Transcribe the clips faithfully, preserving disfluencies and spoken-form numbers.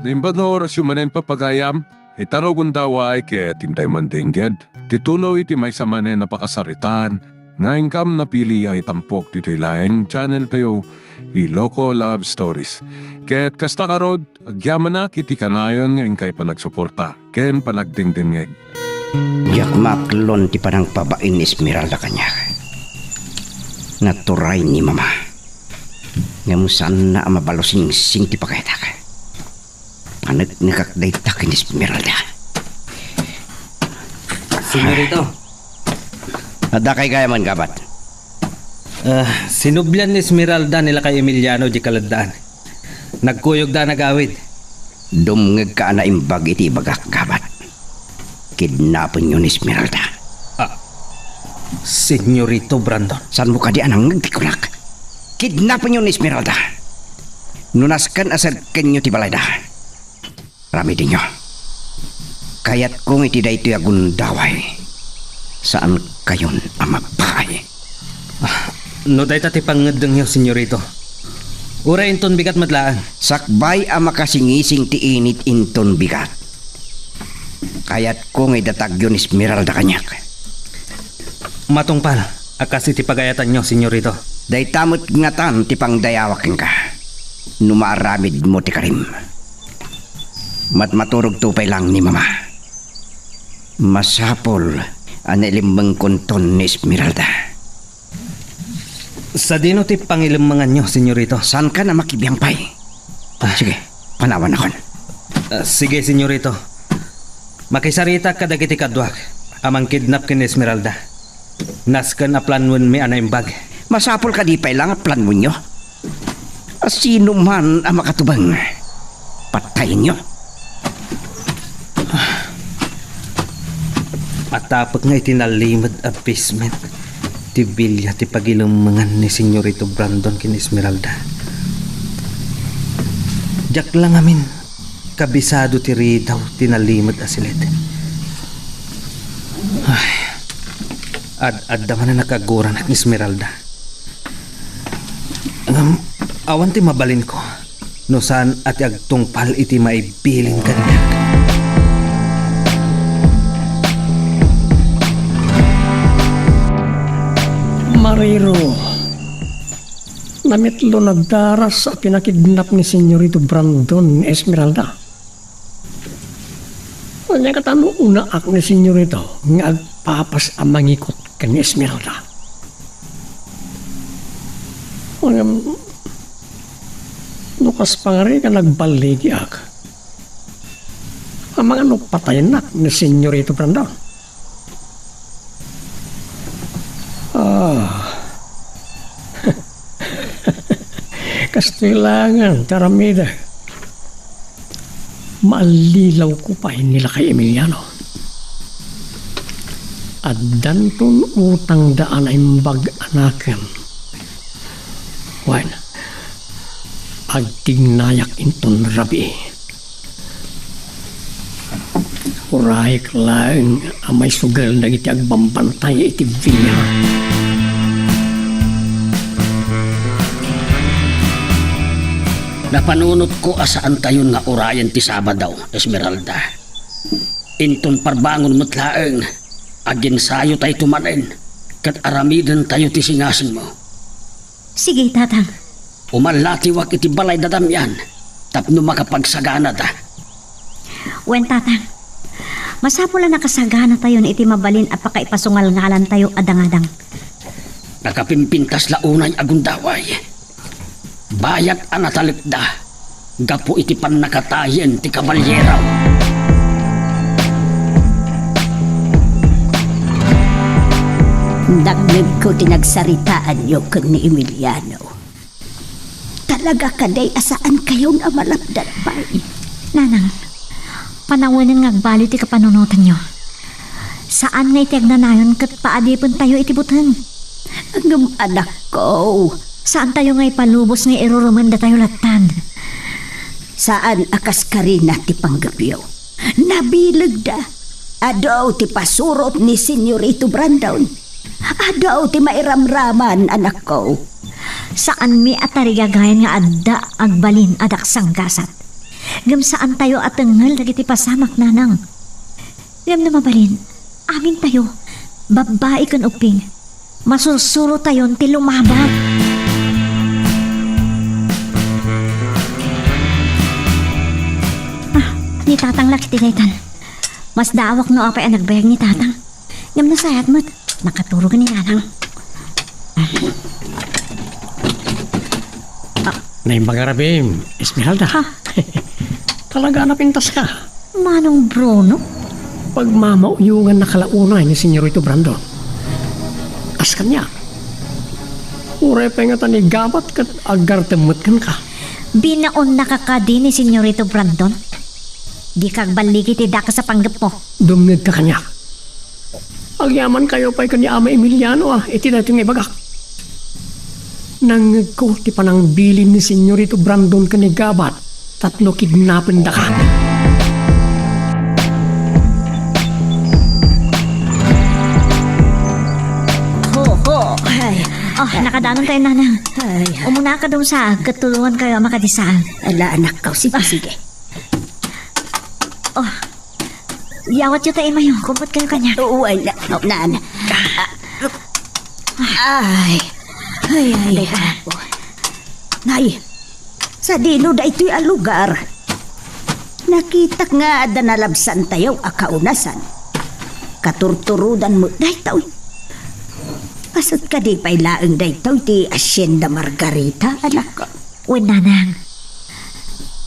Naimbag nga orasyo manen, papagayam, ita nga gundaway ket intay mandengged ti tuloy iti maysa manen a pakasaritaan nga inkam napili a itampok ditoy laeng channel tayo, Ilocos Love Stories. Ket kasta ngarud, agyamanak iti kanayon nga inkay panagsuporta ken panagdengdengngeg. Diak maaklon ti panangpabain ni Esmeralda kaniak. Naturay ni Mama. Ngem saanna a mabalusingsing ti pagayatak. Paneknekak dayta ken Esmeralda. Senyorito. Adda kay gayamen, kabat? Ah, sinublian ni Esmeralda ni Lakay Emiliano di kaladdaan. Nagkuyogda a nagawid. Dumngegka a naimbag iti ibagak, kabat. Kidnapenyo ni Esmeralda. Ah, Senyorito Brandon. Saanmo kadi a nangngeg ti kunak? Kidnapenyo ni Esmeralda. No nasken a serkenyo ti balayda, ramidenyo. Kayatko nga iti daytoy a gundaway, saankayon a mabay. Ah, no dayta ti pangngeddengyo, Senyorito, uray inton bigat met laeng. Sakbay a makasingising ti init inton bigat, kayatko nga idatagyo ni Esmeralda kaniak. Matungpal a kas iti pagayatanyo, Senyorito. Dayta met ngatan ti pangdayawak kenka, no maaramidmo ti karim. Matmaturogto pay laeng ni Mama. Masapul a nailemmengkonton ni Esmeralda. Sadino ti pangilemmenganyo, Senyorito? Saankan a makibiang pay? Ah. Sige, panawannakon. Ah, sige, Senyorito. Makisaritak kadagiti kaduak a mangkidnap ken Esmeralda. Nasken a planoenmi a naimbag. Masapul kadi pay laeng a planoenyo? A sinoman a makatubeng, patayenyo. Atapek nga iti nalimed a basement ti bilia ti pagilemmengan ni Senyorito Brandon ken Esmeralda. Diak la ngamin kabisado ti ridaw ti nalimed a siled. Ay, ad-adda manen a kaguranak ni Esmeralda. Ngem awan ti mabalinko no saan a ti agtungpal iti maibilin kaniak. Mariro, namitlo nadaras a pinakidnap ni Senyorito Brandon ni Esmeralda. Ania kata no unaak ni Senyorito nga agpapas a mangikot ken ni Esmeralda? Ngem, no kas pangarigan agballigiak, amangan no patayenak ni Senyorito Brandon? Ah. Kastoy laengen ti aramidek. Maallilawko pay ni Lakay Emiliano. Addanton utangda a naimbag a nakem. Wen, agtignayak inton rabii. Urayek laeng a maisugel dagiti agbambantay iti villa. Napanunotko a saantayon nga urayen ti Sabado, Esmeralda. Inton parbangon met laeng, aginsayotayto manen, ket aramidentayo ti singasingmo. Sige, Tatang. Umallatiwak iti balay da Damian tapno makapagsaganada. Wen, Tatang. Masapul a nakasaganatayon iti mabalin a pakaipasungalngalantayo a dangadang. Nakapimpintas la unay a gundaway. Bayat a natalekda gapu iti pannakatayen ti kaballiero. Nangngegko ti nagsaritaanyo ken ni Emiliano. Talaga kadi a saankayon a malapdan pay? Nanang, panawenen nga agbaliw ti kapanunotanyo. Saan nga iti agnanayon ket paadipentayo iti buteng. Ngem, anakko. Saantayo nga ipalubos nga irurumen datayo lattan. Saan a kas karina ti panggepyo. Nabilegda. Adu ti pasurot ni Senyorito Brandon. Adu ti mairamraman, anakko. Saanmi a tarigagayan nga adda agbalin a daksanggasat. Ngem saantayo a tengngel dagiti pasamak, nanang. Ngem no mabalin, amintayo, babbai ken ubbing, masursurotayon ti lumabat. Ah, ni Tatang la ketdi daytan. Masdaawak no apay a nagbayag ni Tatang. Ngem nasayaat met, nakaturog ni Nanang. Naimbag a rabiim, Esmeralda. Ha? Talaga a napintas ka. Manong Bruno? Pagmamauyongan na ka la unay ni Senyorito Brandon. Kas kaniak. Uray pay ngata ni gabat ket agartem met kenka. Binaonnaka kadi ni Senyorito Brandon? Dika agballigi ti dakes a panggepmo. Dumngegka kaniak. Agyamankayo pay ken ni Ama Emiliano a iti daytoy nga ibagak. Nangngegko ti panangbilin ni Senyorito Brandon ken ni gabat tapno kidnapendaka. Ho, ho. Ay. Oh, nakadanontayo, Nanang. Ay. Umunaka dungsa, ket tulongankayo a makadisaag. Ala, anakko. Sige, sige. Oh. Yawatyo ta imayo, kumpetkayo kaniak. Oo, ay, na, na, na. Ah, ay. Ay, ay, ay. Nay, sadino daytoy a lugar? Nakitak nga adda nalabsantayo a kaunasan. Katurturodan met daytoy. Kasut kadi pay laeng daytoy ti Hacienda Margarita, anak? Wen, Nanang.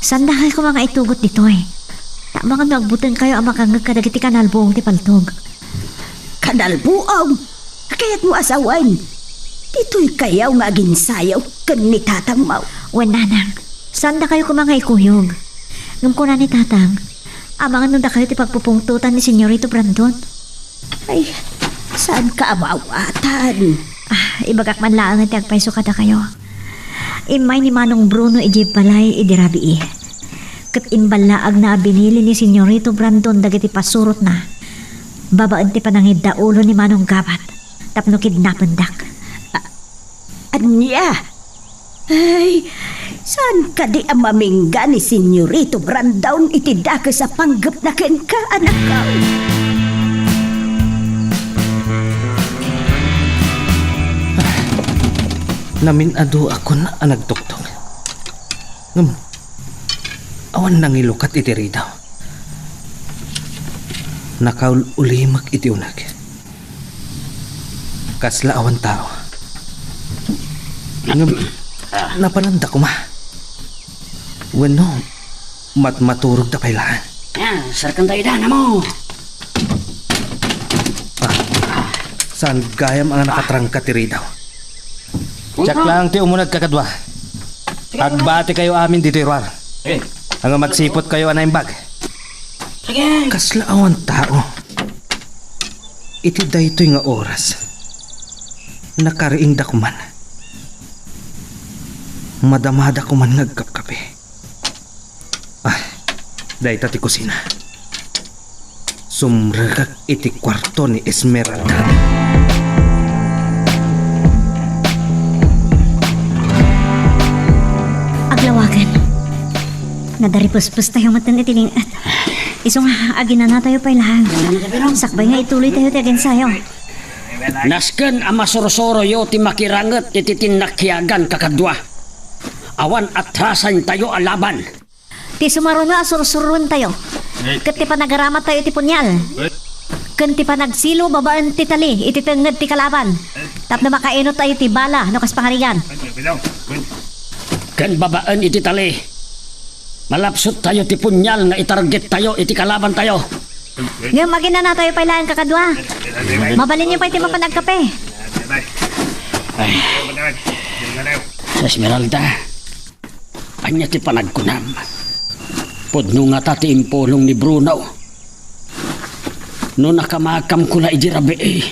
Saandakayo koma nga itugot ditoy. Ta amangan no agbutengkayo a makangngeg kadagiti kanalbuong ti paltog. Kanalbuong? Kayatmo a sawen, ditoykayo nga aginsayo ken ni tatangmo. Wen, Nanang. Saandakayo koma nga ikuyog. Ngem kuna ni Tatang, amangan no dakayo ti pagpupungtotan ni Senyorito Brandon. Ay, saanka a maawatan? Ah, ibagak man laeng ti agpayso kadakayo. Immay ni Manong Bruno idiay balay idi rabii. Ket imballaagna a binili ni Senyorito Brandon dagiti pasurotna babaen ti panangidaulo ni Manong Gabat tapno kidnapendak. A-, ania? Ay, saan kadi a mamingga ni Senyorito Brandon iti dakes a panggepna kenka, anakko? Namin-aduakon a nagtuktok. Ngem, awan nangilukat iti ridaw. Nakaul-ulimek iti uneg. Kasla awan tao. Ngem, napananda koma. Wenno, matmaturogda pay laeng. Ah, serkentayo da, namo. Ah, saan gayam a nakatrangka ti ridaw? Diak laeng ti umuneg, kakadua. Agbatikayo amin ditoy ruar. Eh. Ngem agsiputkayo a naimbag. Sige. Kasla awan tao. Iti daytoy nga oras, nakariingda koman. Madamada koman nga agkapkape. Ah, dayta ti kusina. Sumrekak iti kuarto ni Esmeralda. Aglawagen. Nadaripespestayo metten iti ling-et. Isu nga, aginanatayo pay laeng. Sakbay nga ituloytayo ti aginsayo. Nasken a masursuroyo ti makiranget iti tinnakiagan, kakadua. Awan atrasantayo a laban. Ti sumaruno a sursuroentayo, ket ti panagaramattayo iti punyal, ken ti panagsilo babaen ti tali iti tengnged ti kalaban, tapno makainut tayo ti bala no kas pangarigan. Ken babaen iti tali, malapsuttayo ti punyal nga itargettayo iti kalabantayo. Ngem aginanatayo pay laeng, kakadua. Mabalinyo pay ti mapan agkape. Ay. Esmeralda, ania ti panagkunam? Pudno ngata ti impulong ni Bruno. No nakamakamko la idi rabii,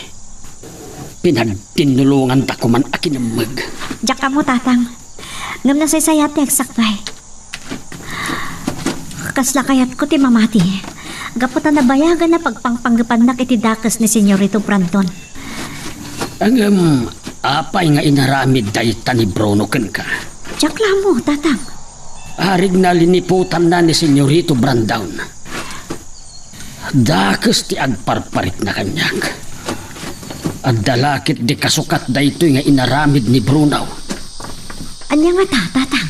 pinagtinnulonganta koman a kinemmeg. Diak ammo, Tatang. Ngem nasaysayaat ti agsakbay. Kasla kayatko ti mamati, gapu ta nabayagan a pagpangpanggepannak iti dakes ni Senyorito Brandon. Ngem apay nga inaramid dayta ni Bruno kenka? Diak la ammo, Tatang. Arigna liniputanna ni Senyorito Brandon. Dakes ti agparparikna kaniak. Adda la ketdi kasukat daytoy nga inaramid ni Bruno. Ania ngata, Tatang?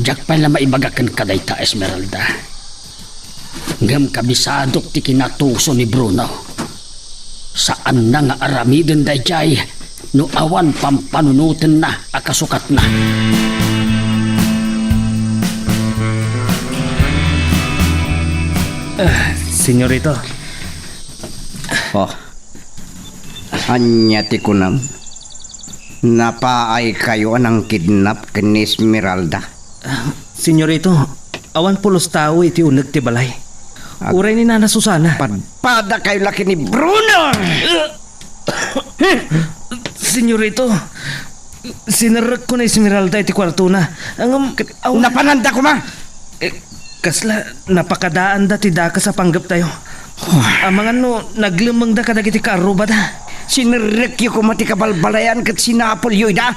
Diak pay la maibaga kenka dayta, Esmeralda. Ngem kabisadok ti kinatuso ni Bruno. Saanna nga aramiden daydiay no awan pampanunotenna a kasukatna. Ah, senyorito. Oh. Ania ti kunam? Napaaykayo a nangkidnap ken ni Esmeralda? Ah, senyorito, awan pulos tao iti uneg ti balay. Ag- Uray ni Nana Susana. Padpadakayo la ken ni Bruno! Senyorito, sinerrekko ni Esmeralda iti kuartona. Ngem, aw- Napananda koma! Eh, kasla, napakadaanda ti dakes a panggeptayo. Amangan no naglemmengda kadagiti kaarrubada. Sinerrekyo koma ti kabalbalayan ket sinapelyo ida.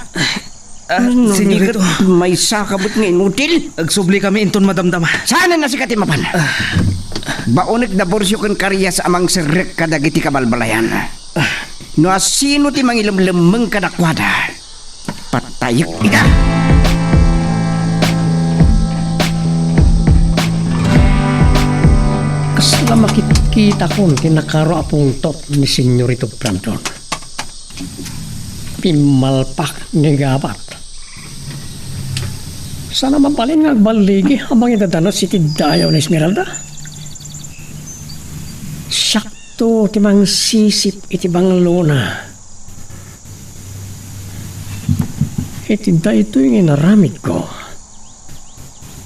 Ah, no, senyorito. Di ket maysaka met nga inutil. Agsubli kami inton madamdama. Saan a sika ti mapan? Ah. Baonek da Burcio ken Carias a mangserrek kadagiti kabalbalayan. Ah. No asino ti mangilemlemmeng kadakuada, patayek ida. Kasla makitkitakon ti nakaro a pungtot ni Senyorito Brandon. Pimmalpak ni Gabat. Saan a mabalin nga agballigi a mangidadanas iti dayaw ni Esmeralda? Siakto ti mangsisip iti banglona. Iti daytoy nga inaramidko,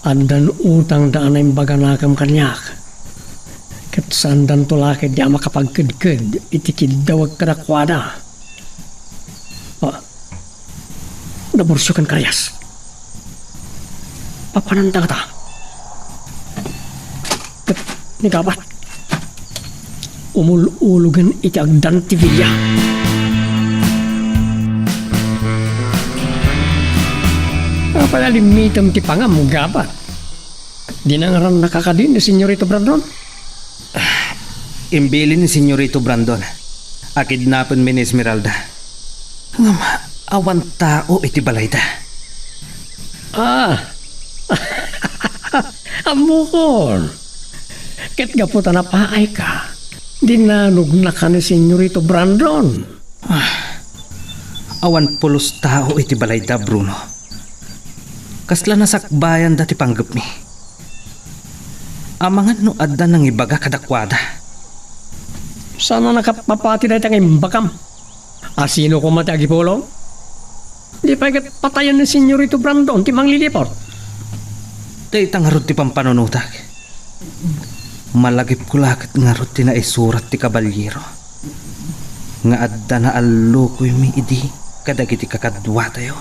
addan utangda a naimbaganakem kaniak, ket saandanto la ketdi a makapagkedked iti kiddawek kadakuada. Ah, da Burcio ken Carias. Papananda ngata. Ket ni Gabat, umul-ulogen iti agdan ti villa. Apay a limmitem ti pangam, Gabat? Dinangrannaka kadi ni Senyorito Brandon? Imbilin ni Senyorito Brandon a kidnapenmi ni Esmeralda. Ngem awan tao iti balayda. Ah! Ammokon! Ket gapu ta napaayka, dinanognaka ni Senyorito Brandon. Ah, awan pulos tao iti balayda, Bruno. Kasla nasakbayanda ti panggepmi. Amangan no adda nangibaga kadakuada. Saan a nakapmapati dayta nga imbagam? Asino koma ti agipulong? Di pay ket patayen ni Senyorito Brandon ti mangliliput. Dayta ngarud ti pampanunotak. Malagipko la ket ngarud ti naisurat ti kaballiero nga adda naallukoymi idi kadagiti kakaduatayo.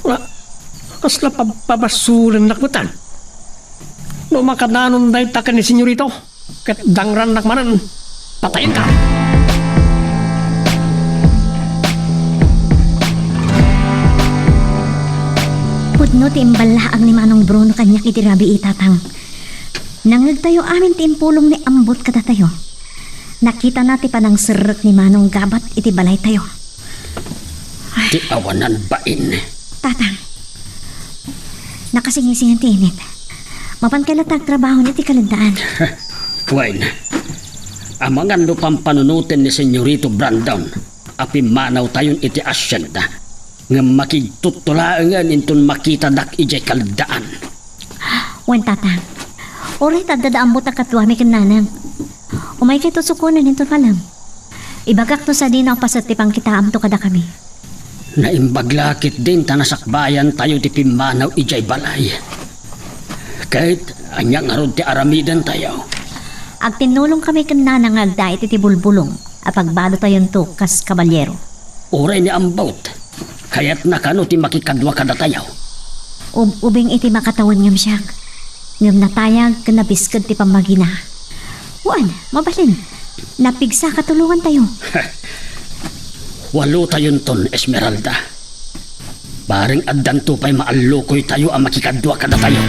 Nga, kasla pabpabasolennak metten? No makadanon dayta ken ni Senyorito, ket dangrannak manen, patayenka. Pudno ti imballaag ni Manong Bruno kaniak iti rabii, Tatang. Nangngegtayo amin ti impulong ni Ambot kadatayo. Nakitana ti panangserrek ni Manong Gabat iti balaytayo. Ti awanan bain. Tatang, nakasingisingan ti init. Mapankay latta agtrabaho iti kaleddaan. Wen, amangan no pampanunoten ni Senyorito Brandon a pimmanawtayon iti asienda, ngem makigtutto laengen inton makitadak idiay kaleddaan. Wen, Tatang, uray ta adda da Ambot a kaduami ken Nanang, umaykayto sukonen inton malem. Ibagak no sadino a paset ti pangkitaamto kadakami. Naimbag la ketdin ta nasakbayantayo ti pimmanaw idiay balay. Ket ania ngarud ti aramidentayo? Agtinnulongkami ken Nanang nga agdait iti bulbulong a pagbalotayonto kas kaballiero. Uray ni Ambot, kayatna kano ti makikadua kadatayo? Ub-ubing iti makatawen ngem siak, ngem natayag ken nabisked ti pammagina. Wen, mabalin, napigsa katulongantayo. Walotayonton, Esmeralda. Bareng addanto pay maallukoytayo a makikadua kadatayo.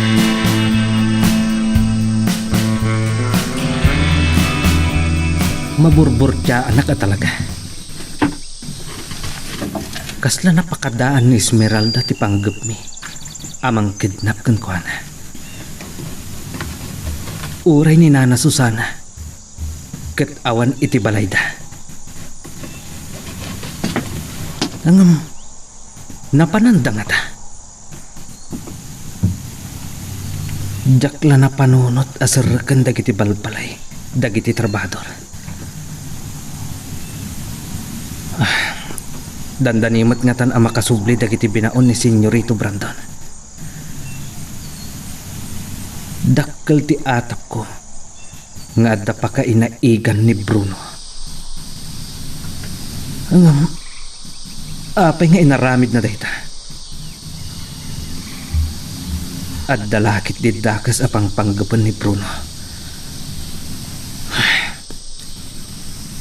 Maburburtiaanak a talaga. Kasla napakadaan ni Esmeralda ti panggepmi a mangkidnap kenkuana. Uray ni Nana Susana, ket awan iti balayda. Ngem, napananda ngata? Diak la napanunot a serreken dagiti balbalay dagiti trabahador. Ah, dandani met ngatan a makasubli dagiti binaon ni Senyorito Brandon. Dakkel ti atapko nga adda pakainaigan ni Bruno. Ngem, apay nga inaramidna dayta? Adda la ketdi dakes a pangpanggepen ni Bruno.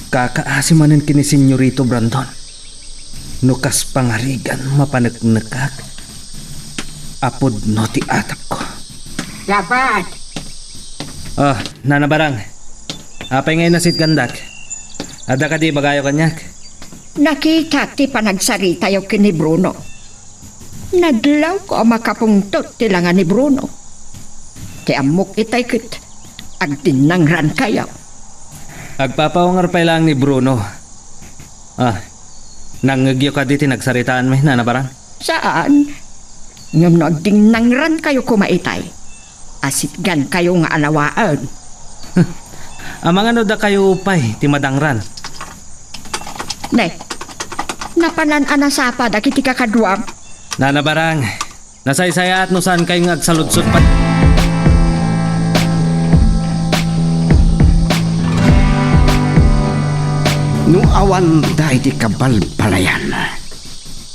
Kakaasi manen ken ni Senyorito Brandon. No kas pangarigan, mapaneknekak a pudno ti atapko. Gabat! Ah, Nana Barang. Apay nga inasitgandak? Adda kadi ibagayo kaniak? Nakitak ti panagsaritayo ken ni Bruno. Nadlawko a makapungtot ti langa ni Bruno. Ti ammok itay ket agdinnangrankayo. Agpapaungar pay laeng ni Bruno. Ah, nangngegyo kadi ti nagsaritaanmi, Nana Barang? Saan. Ngem no agdinnangrankayo koma itay, asitgankayo nga alawaen. Amangan no dakayo pay ti madangran. Ne, napanan a nasapa dagiti kakaduam? Nana Barang, nasaysayaat no saankayo nga agsaludsod pay. No awan daydi kabalbalayan,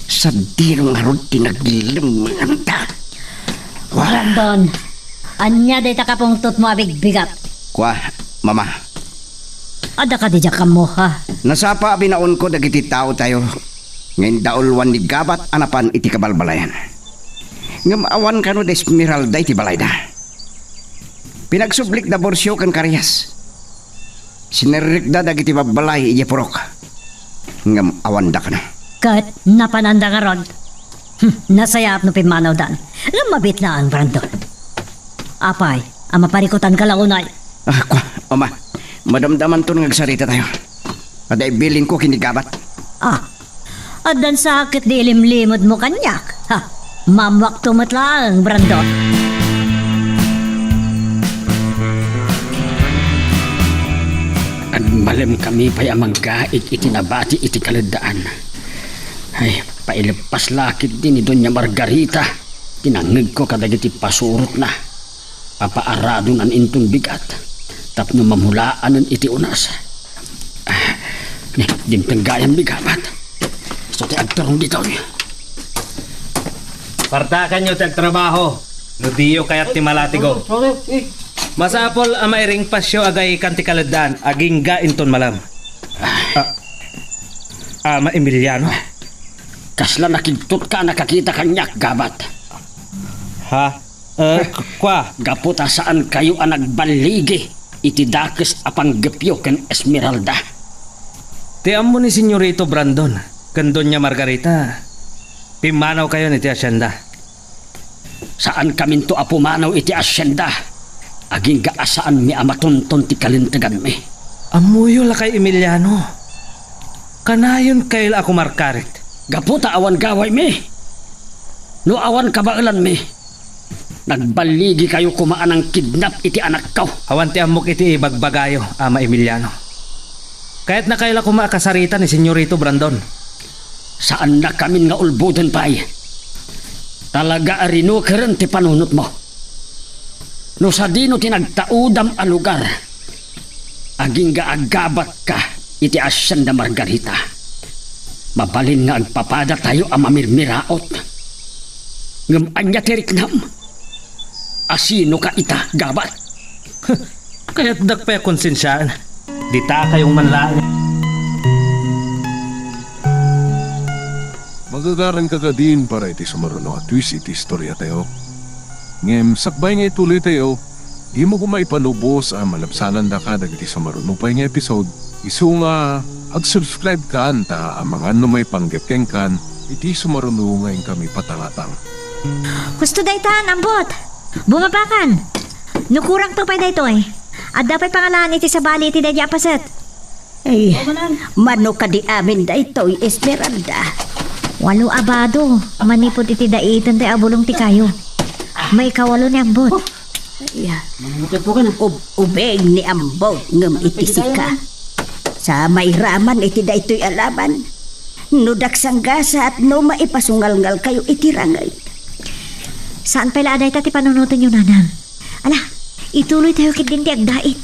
sadino ngarud ti naglemmenganda? Wa- Brandon, ania dayta kapungtotmo a bigbigat? Kua, Mama. Adda kadi diak ammo, ha? Nasapa a binaonko dagiti taotayo nga indauluan ni Gabat a napan iti kabalbalayan. Ngem awan kano da Esmeralda iti balayda. Pinagsublikda Borcio ken Carias. Sinerrekda dagiti babbalay idiay purok. Ngem awanda kano. Ket napananda ngarud. Hmm, nasayaat no pimmanawdan. Ngem mabiit laeng, Brandon. Apay, a maparikutanka la unay? Ah, kua, Ama, madamdamanton nga agsaritatayo. Adda ibilinko ken ni Gabat. Ah, addan sa ket di ilimlimedmo kaniak. Ha, maammoakto met laeng, Brandon. Agmalemkami pay a manggaig iti nabati iti kaleddaan. Ay, paileppas la ketdi ni Doña Margarita ti nangngegko kadagiti pasurotna. Papaaradonan inton bigat tapno mamulaanen iti unas. Ah, ni, dimteng gayam ni Gabat. Isu ti agturong ditoy. Partakanyo ti agtrabaho no diyo kayat ti malatigo. Sorry, eh. Masapul a mairingpasyo agaykan ti kaleddaan agingga inton malam. Ah, Ama Emiliano? Kasla nakigtotka a nakakita kaniak, Gabat? Ha? Eh, k-, kua? Gapu ta saankayo a nagballigi iti dakes a panggepyo ken Esmeralda. Ti ammo ni Senyorito Brandon ken Doña Margarita, pimmanawkayon iti asienda. Saankaminto a pumanaw iti asienda, agingga a saanmi a matunton ti kalinteganmi. Ammoyo lakay Emiliano. Kanayonkayo la a kumarkarit. Gapu ta awan gawaymi. No awan kabaelanmi, nagballigikayo koma a nangkidnap iti anakko. Awan ti ammok iti ibagbagayo, Ama Emiliano. Kayatnakayo la koma a kasarita ni Senyorito Brandon. Saannakamin nga ulboden pay. Talaga a rinukeren ti panunotmo. No sadino ti nagtaudam a lugar, agingga a gabatka iti asienda Margarita, mabalin nga agpapadatayo a mamirmiraot. Ngem ania ti riknam? Asinoka ita, Gabat? Kayatdak pay a konsensiaan. Ditakayong man laeng. Gagaranka kadin para iti sumaruno a twist iti istoriatayo. Ngem sakbay nga ituloytayo, dimo koma ipanubos a malabsanandaka dagiti sumaruno pay nga episode. Isu nga ag-subscribe kan ta amangan no maipanggep kenkan iti sumaruno nga inkami patangatang. Husto daytan, ambot! Bumabakan! No kurangto pay daytoy, adda pay pangalaan iti sabali iti daydi a paset. Ay, mano kadi amin daytoy, Esmeralda? Walo a bado, manipud iti daiten ti abulong ti kayo. Maikawalo ni ambot. Ay, ub-, ubing ni ambot ngem iti sika. Sa mairaman iti daytoy a laban, no daksanggasat no maipasungalngalkayo iti rangay. Saan pay la a dayta ti panunotenyo, nanang? Ala, ituloytayo ketdin ti agdait.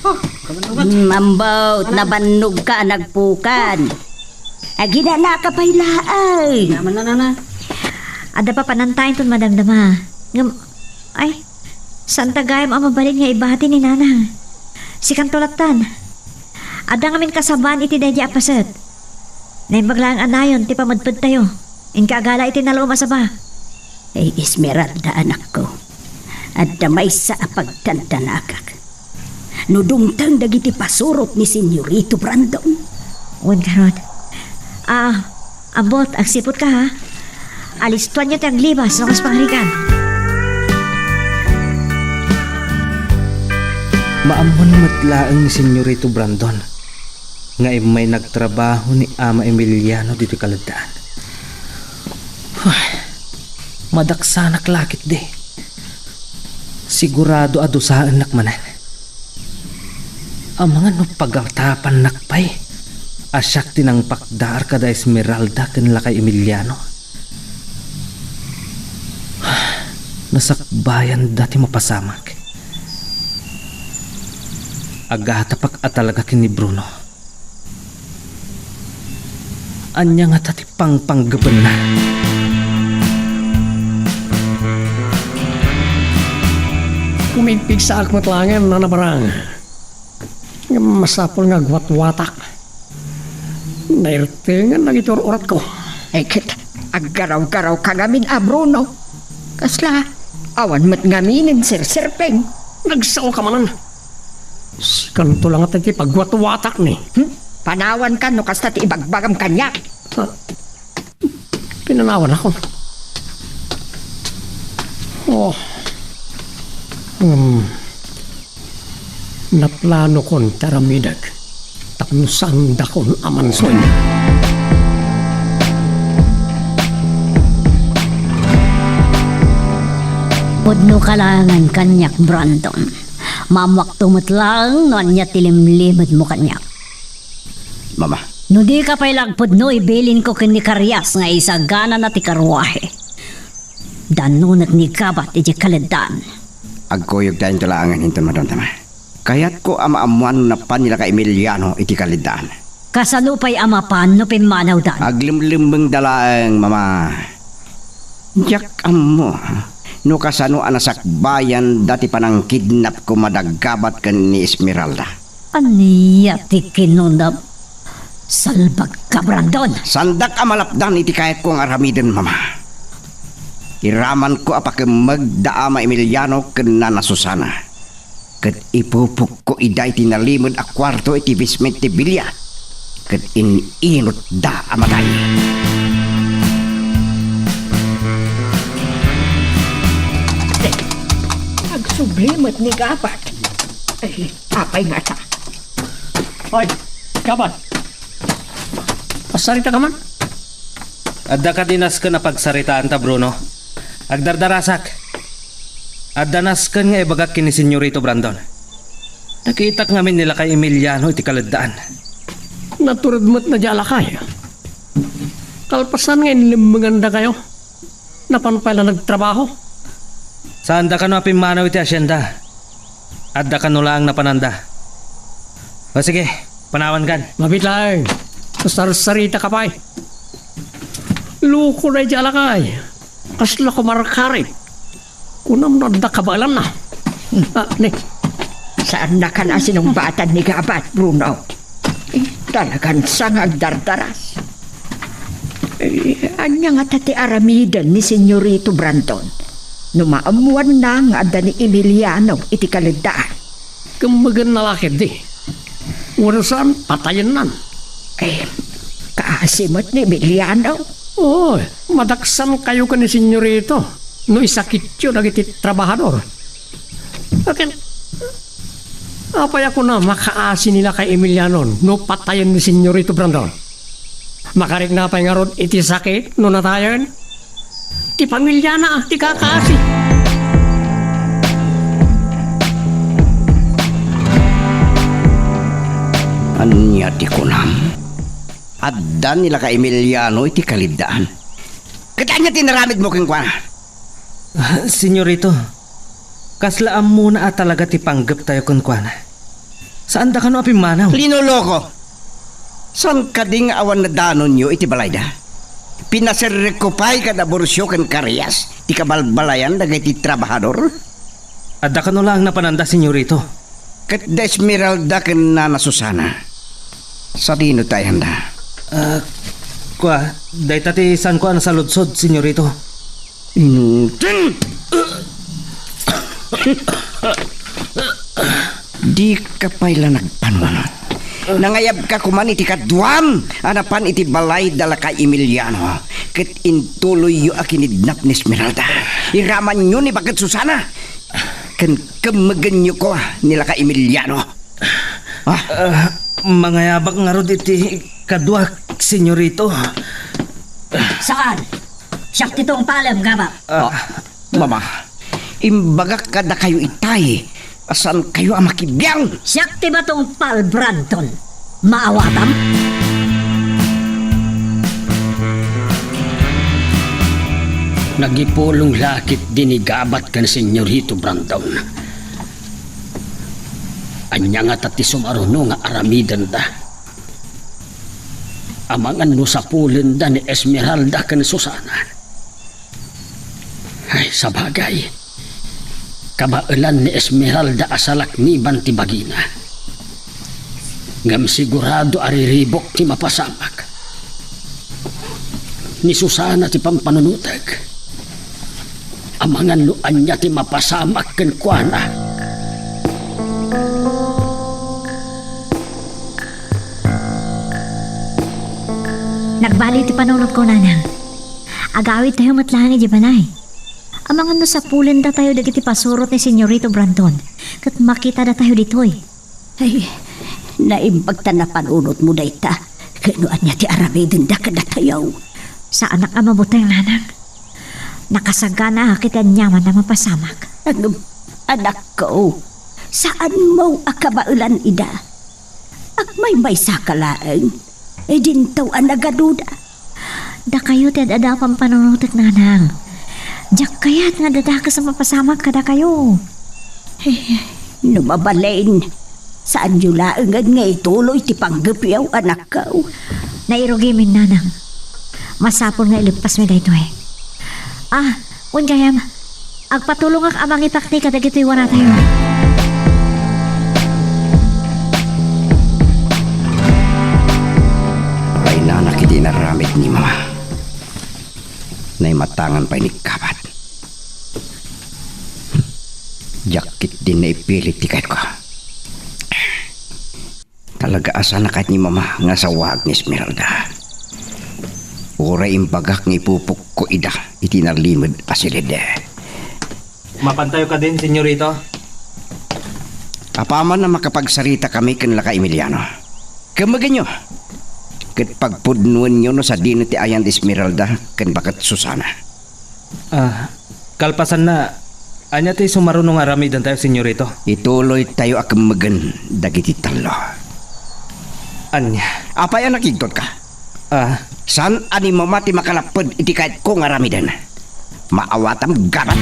Oh, kabannugan. Mm, ambot, nabannogka a nagpukan. Aginanaka pay laeng. Naman na, nana. Adda papanantayo inton madamdama. Ngem, ay, saanta gayam a mabalin nga ibati ni nanang. Sikanto lattan. Adda ngamin kasabaan iti daydi a paset. Naimbag laeng a nayon ti pamedpedtayo. Inka agala iti nalum a saba. Ay, Esmeralda, anakko, adda maysa a pagdandanagak. No dumteng dagiti pasurot ni Senyorito Brandon. Wen garud. Ah, ambot, agsiputka, ha? Alistuanyo ti aglibas no kas pangarigan. Maammoan met laeng ni Senyorito Brandon nga immay nagtrabaho ni Ama Emiliano ditoy kaleddaan. Huh, madaksanak la ketdi. Sigurado a dusaennak manen. Amangan no pagatapannak pay a siak ti nangpakdaar kada Esmeralda ken lakay Emiliano. Nasakbayanda ti mapasamak. Agatapak a talaga ken ni Bruno. Ania ngata ti pangpanggepenna? Pumigpigsaak met laengen, Nana Barang. Ngem masapul nga agwatwatak. Nairtengan dagiti ur-uratko. Ay, ket aggaraw-garawka ngamin a, Bruno. Kasla, awan met ngaminen serserpeng. Nagsaoka manen. Sikanto la ngata ti pagwatwatak ni. Hmm? Panawankan no kasta ti ibagbagam kaniak. Ah, pinanawanakon. Oh. Hmm. Naplanokon ti aramidek tapno saandakon a mansuenyo. Pudnoka laengen kaniak, Brandon. Maammoakto met laeng no ania ti limlimedmo kaniak. Mama. No dika pay la agpudno, ibilinko ken ni Karias nga isaganana ti karruahe. Dannonek ni Gabat idiay kaleddaan. Agkuyogtayo laengen inton madamdama. Kayatko a maammoan no napan ni lakay Emiliano iti kaleddaan. Kasano pay a mapan no pimmanawdan? Aglemlemmengda laeng, Mama. Diak ammo no kasano a nasakbayanda ti panangkidnap koma da Gabat ken ni Esmeralda. Ania ti kinunam? Salbagka, Brandon! Saandak a malapdan iti kayatko nga aramiden, Mama. Iramanko a pakemmeg da Ama Emiliano ken Nana Susana. Ket ipupokko ida iti nalimed a kuarto iti basement ti bilia, ket in-inutda a matay. Agsubli met ni Gabat. Ay, apay ngata? Hoy, Gabat. Pasaritaka man? Adda kadi nasken a pagsaritaanta, Bruno? Agdardarasak. Adda nasken nga ibagak ken ni Senyorito Brandon. Nakitak ngamin ni lakay Emiliano iti kaleddaan. Natured met na di a lakay. Kalpasan nga inlemmengandakayo, napan pay la nagtrabaho? Saanda kano a pimmanaw iti asienda. Adda kano laeng napananda. O sige, panawankan. Mabiit laeng. Sarsarita ka pay. Loko daydi a lakay. Kasla kumarkarit. Kunam no adda kabaelanna. Ah, ni. Saannakan a sinungbatan ni Gabat, Bruno. Eh, talagan sa nga agdardaras. Eh, ania ngata ti aramiden ni Senyorito Brandon no maammuanna nga adda ni Emiliano iti kaleddaan? Kemmegenna la ketdi. Wenno saan, patayennan. Eh, kaasi met ni Emiliano. Oo, madaksankayo ken ni Senyorito no isakityo dagiti trabahador. Akin, apay a kuna makaasi ni Lakay Emiliano no patayen ni Senyorito Brandon? Makarikna pay ngarud iti sakit no natayen? Ti pamiliana ti kakaasi. Ania ti kunam? Adda ni Lakay Emiliano iti kaleddaan. Ket ania ti naramidmo kenkuana? Ah, Senyorito, kasla ammona a talaga ti panggeptayo kenkuana. Saanda kano a pimmanaw. Linoloko! Saan kadi nga awan nadanonyo iti balayda? Pinaserrekko pay kad abursio ken karias ti kabalbalayan dagiti trabahador? Adda kano laeng napananda, Senyorito. Ket da Esmeralda ken Nana Susana, sadino ti ayanda? Ah, kua, dayta ti saanko a nasaludsod, Senyorito. Inutil! Dika pay la nagpanuno. Nangayabka koman iti kaduam a napan iti balay da Lakay Emiliano, ket intuloyyo a kinidnap ni Esmeralda. Iramanyo ni Baket Susana, ken kemmegenyo kua ni Lakay Emiliano. Ah. Ah, mangayabak ngarud iti kaduak, Senyorito. Saan? Siak ti tungpalem, Gabat. Ah. Mama, imbagak kadakayo itay a saankayo a makibiang. Siak ti matungpal, Brandon. Maawatam? Nagipulong la ketdi ni Gabat ken Senyorito Brandon. Ania ngata ti sumaruno nga aramidenda? Amangan no sapulenda ni Esmeralda ken Susana. Ay, sabagay. Kabaelan ni Esmeralda a salakniban ti bagina. Ngem sigurado a riribuk ti mapasamak. Ni Susana ti pampanunotek. Amangan no ania ti mapasamak kenkuana. Nagbali ti panunotko, Nanang. Agawidtayo met laeng idiay balay. Amangan no sapulendatayo dagiti pasurot ni Senyorito Brandon, ket makitadatayo ditoy. Ay, naimbag ta napanunotmo dayta. Ket no ania ti aramidenda kadatayo? Saanak a mabuteng, Nanang. Nakasaganaak iti aniaman a mapasamak. Ngem, anakko, saanmo a kabaelan ida. Agmaymaysaka laeng, idinto a nagaduda. Dakayo ti ad-ada a pampanunotek, Nanang. Diak kayat nga adda dakes a mapasamak kadakayo. Eh, no mabalin, saanyo laengen nga ituloy ti panggepyo, anakko. Nairugimin, Nanang. Masapul nga ileppasmi daytoy. Ah, wen gayam, agpatulongak a mangipakni kadagitoy wanatayo. Bainanak iti inaramid ni Mama. Naimatangan pay ni Gabat. Diak ketdin naipilit ti kayatko. Talaga a saan a kayat ni Mama nga asawaak ni Esmeralda. Uray imbagak nga ipupukko ida iti nalimed a silid. Mapantayo kadin, Senyorito? Apaman a makapagsaritakami ken Lakay Emiliano, kemmegenyo ket pagpudnoenyo no sadino ti ayan da Esmeralda ken Baket Susana. Ah, kalpasanna, ania ti sumaruno nga aramidentayo, Senyorito? Ituloytayo a kemmegen dagiti tallo. Ania? Apay a nakigtotka? Ah. Saan a ni Mama ti makalapped iti kayatko nga aramiden? Maawatam, Gabat!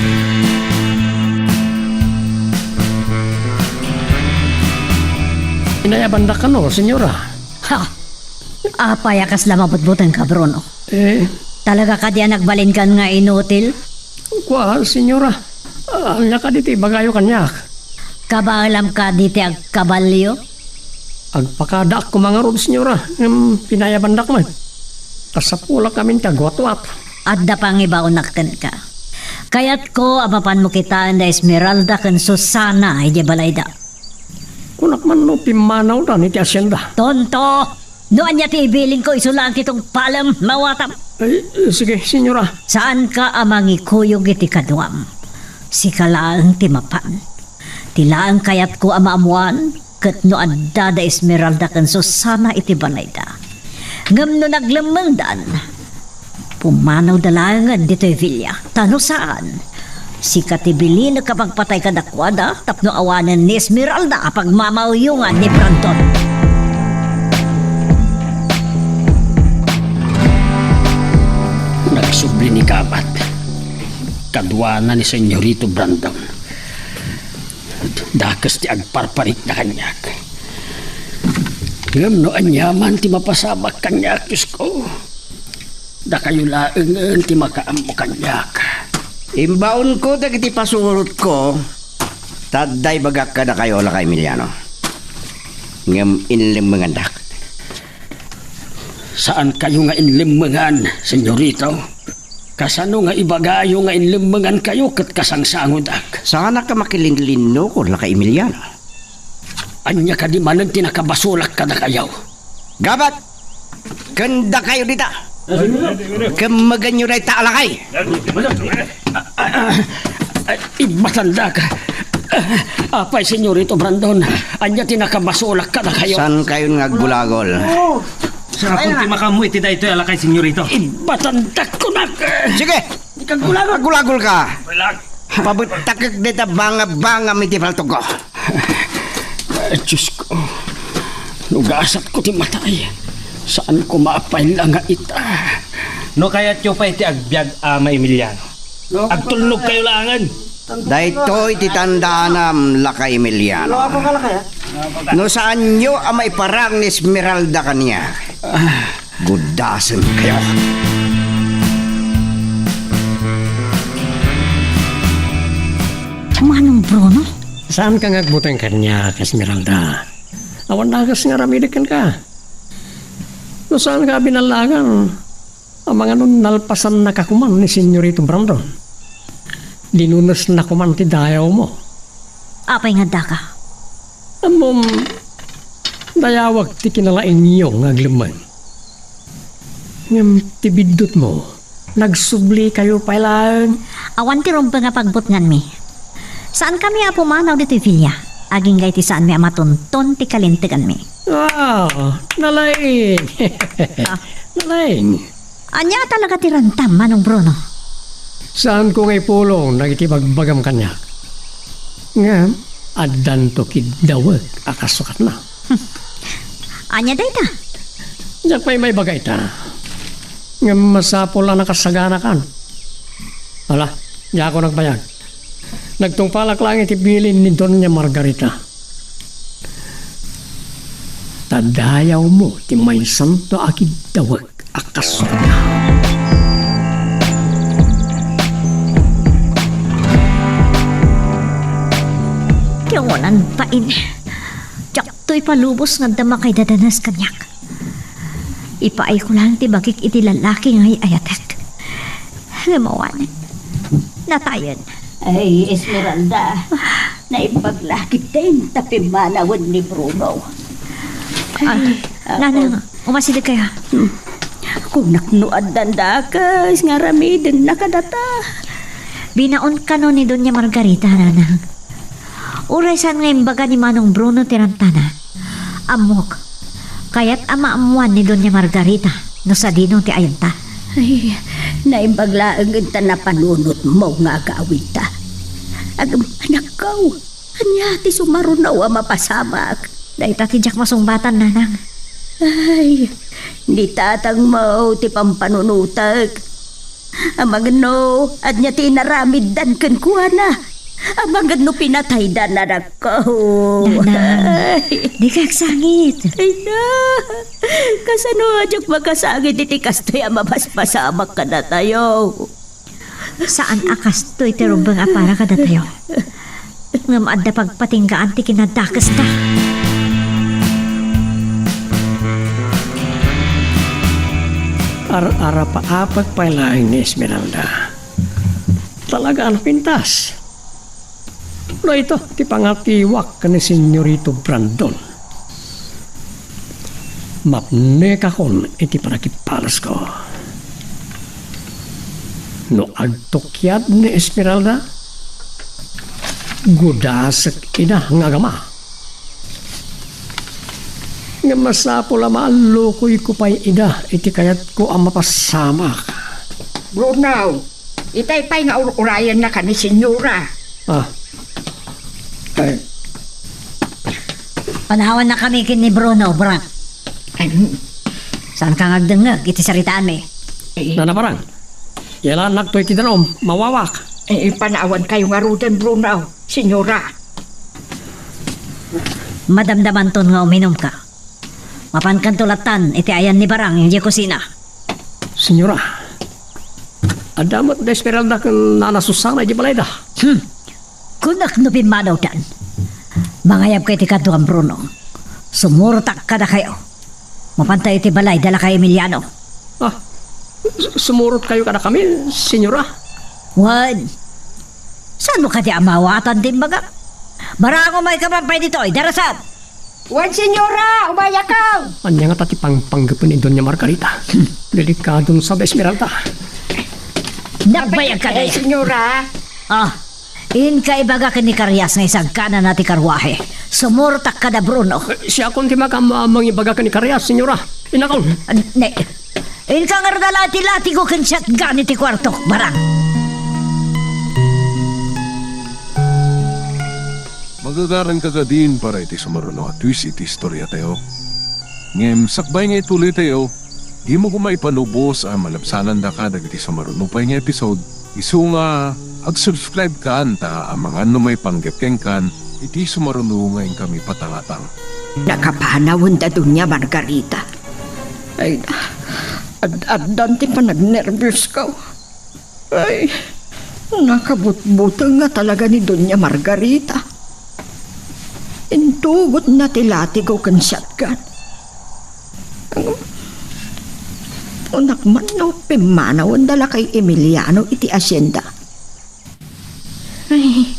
Inayabandak kano, Senyora? Ha! Apay a kasla mabutbutengka, Bruno? Eh. Talaga kadi a nagbalinkan nga inutil? Kua, Senyora. Ah, ania kadi ti ibagayo kaniak? Kabaelam kadi ti agkabalio? Agpakadaak koma ngarud, Senyora, ngem pinayabandak met. Kasapulak amin ti agwatwat. Adda pangibaonak kenka. Kayatko a mapanmo kitaen da Esmeralda ken Susana idiay balayda. Kunak man no pimmanawdan iti asienda. Tonto! No ania ti ibilinko, isu laeng ti tungpalem, mawatam. Ay, sige, senyora. Saanka a mangikuyog iti kaduam. Sika laeng ti mapan. Ti laeng kayatko a maammoan, ket no adda da Esmeralda ken Susana iti balayda. Ngem no naglemmengdan, pumanawda laengen ditoy villa. Ta no saan, sika ti bilinek a pagpatay kadakuada tapno awanen ni Esmeralda a pagmamauyongan ni Brandon. Nagsubli ni Gabat. Kaduana ni Senyorito Brandon. Dakes ti agparparikna kaniak. Ngem no aniaman ti mapasamak kaniak, Diosko, dakayo laengen ti makaammo kaniak. Imbaonko dagiti pasurotko, ta adda ibagak kadakayo, Lakay Emiliano. Ngem inlemmengandak. Saankayo nga inlemmengan, senyorito? Kasano nga ibagayo nga inlemmengankayo ket kasangsangodak? Saanak a makilinlinnukor, Lakay Emiliano. Ania kadi manen ti nakabasolak kadakayo? Gabat! Ken dakayo dita! Kemmeganyo dayta a lakay! Ay, ibatandak. Apay, Senyorito Brandon, ania ti nakabasolak kadakayo? Saankayon nga aggulagol? Siakon ti makaammo iti daytoy a lakay, Senyorito. Ibatandak kunak. Sige! Di ka gulagol. Aggulagolka. Pabettakek dayta bangabangam iti paltogko. Ay, Diosko, no gasatko ti matay, saanko mapaila nga ita. No kayatyo pay ti agbiag, Ama Emiliano, agtulnogkayo laengen. Daytoy ti tandaanam, Lakay Emiliano. No saanyo a maiparang ni Esmeralda kaniak, guddasenkayo. Manong Bruno? Saanka nga agbuteng kaniak, Esmeralda. Awan dakes nga aramidek kenka. No saanka a binallagan, amangan no nalpasannaka koman ni Senyorito Brandon. Dinunesna koman ti dayawmo. Apay nga addaka? Ammom, dayawek ti kinalaingyo nga aglemmeng. Ngem ti biddutmo, nagsublikayo pay laeng. Awan ti rumbeng a pagbutnganmi. Saankami a pumanaw ditoy villa, agingga iti saanmi a matunton ti kalinteganmi. Ah, nalaing. Ah. Nalaing. Ania talaga ti rantam, Manong Bruno? Saanko nga ipulong dagiti bagbagam kaniak. Ngem, addanto kiddawek a kasukatna. Hmm. Ania dayta? Diak pay maibaga ita. Ngem masapul a nakasaganakan. Ala, diakon agbayag. Nagtungpalak laeng iti bilin ni Doña Margarita. Ta dayawmo ti maysanto a kiddawek a kasukatna. Ti awanan bain. Diaktoy palubos nga adda makaidadanas kaniak. Ipaayko laeng ti bagik iti lalaki nga ay-ayatek. Ngem awanen. Natayen. Ay, Esmeralda. Naimbag la ketdin ta pimmanawen ni Bruno. Ah, ay, Nanang, umasideg kayo. Hmm. Kunak no addan dakes nga aramidennaka data. Binaon kano ni Doña Margarita, Nanang. Uray saan nga imbaga ni Manong Bruno ti rantana. Ammok, kayat a maammoan ni Doña Margarita no sadino ti ayonta. Ay, naimbag laeng ta napanunotmo nga agawidta. Agem, anakko, ania ti sumaruno a mapasamak? Dayta ti diak masungbatan, Nanang. Ay, ni tatangmo ti pampanunotek. Amangan no, ania ti inaramiddan kenkuana? Amangan no pinataydan, anakko. Nanang, ay, dika agsangit. Ay na, kasano a diak makasangit iti kastoy a mapaspasamak kadatayo? Saan a kastoy ti rumbeng a para kadatayo. Ngem adda pagpatinggaan ti kinadakesda. Ar-arapaapek pay laeng ni Esmeralda. Talaga a napintas. Dayta ti pangatiwak ken ni Senyorito Brandon. Mapnekakon iti panagipalasko. No agtukiad ni Esmeralda, gudasek ida nga agama. Ngem masapul a maallukoyko pay ida iti kayatko a mapasamak. Bruno, itay pay nga ur-urayenna ken ni Senyora. Ah. Ay. Panawannakami ken ni Bruno, Brang. Ay. Saanka nga agdengngeg iti saritaanmi? Eh. Nana, Brang. Yalannak to iti danum, mawawak. Eh, panawankayo ngaruden, Bruno, Senyora. Madamdamanton nga uminumka. Mapankanto lattan iti ayan ni Barang idiay kusina. Senyora, adda met da Esmeralda ken Nana Susana idiay balayda. Hmm. Kunak no pimmanawdan. Mangayabka iti kaduam, Bruno. Sumurotak kadakayo. Mapanta iti balay da lakay Emiliano. Ah, su-, sumurotkayo kadakami, Senyora? Wen, saanmo kadi a maawatan ti imbagak? Barang, umayka man pay ditoy, darasam! Wen, Senyora, umayakon! Ania ngata ti pangpanggepen ni Doña Margarita? Hmm, delikadon sa da Esmeralda. Nagbayag ka, eh, Day. Senyora. Ah, inka ibaga ken ni Karias nga isagkanana ti karruahe. Sumurotak kada Bruno. Eh, siakon ti makam-, mangibaga ken ni Karias, Senyora. Inakon. Ah, ne, inka ngarud a lati-latigo ken siatgan iti kuartok, Barang. Magagaranka kadin para iti sumaruno a twist iti istoriatayo. Ngem sakbay nga ituloytayo, dimo koma ipanubos a malabsanandaka dagiti sumaruno pay nga episode, isu nga ag-subscribe kan ta amangan no maipanggep kenkan iti sumaruno nga inkami patangatang. Nakapanawen da Doña Margarita. Ay, ad-addan ti panagnerbios ko. Ay, nakabutbuteng nga talaga ni Doña Margarita. Intugotna ti latigo ken siatgan. Kunak man no pimmanawen da lakay Emiliano iti asienda. Ay,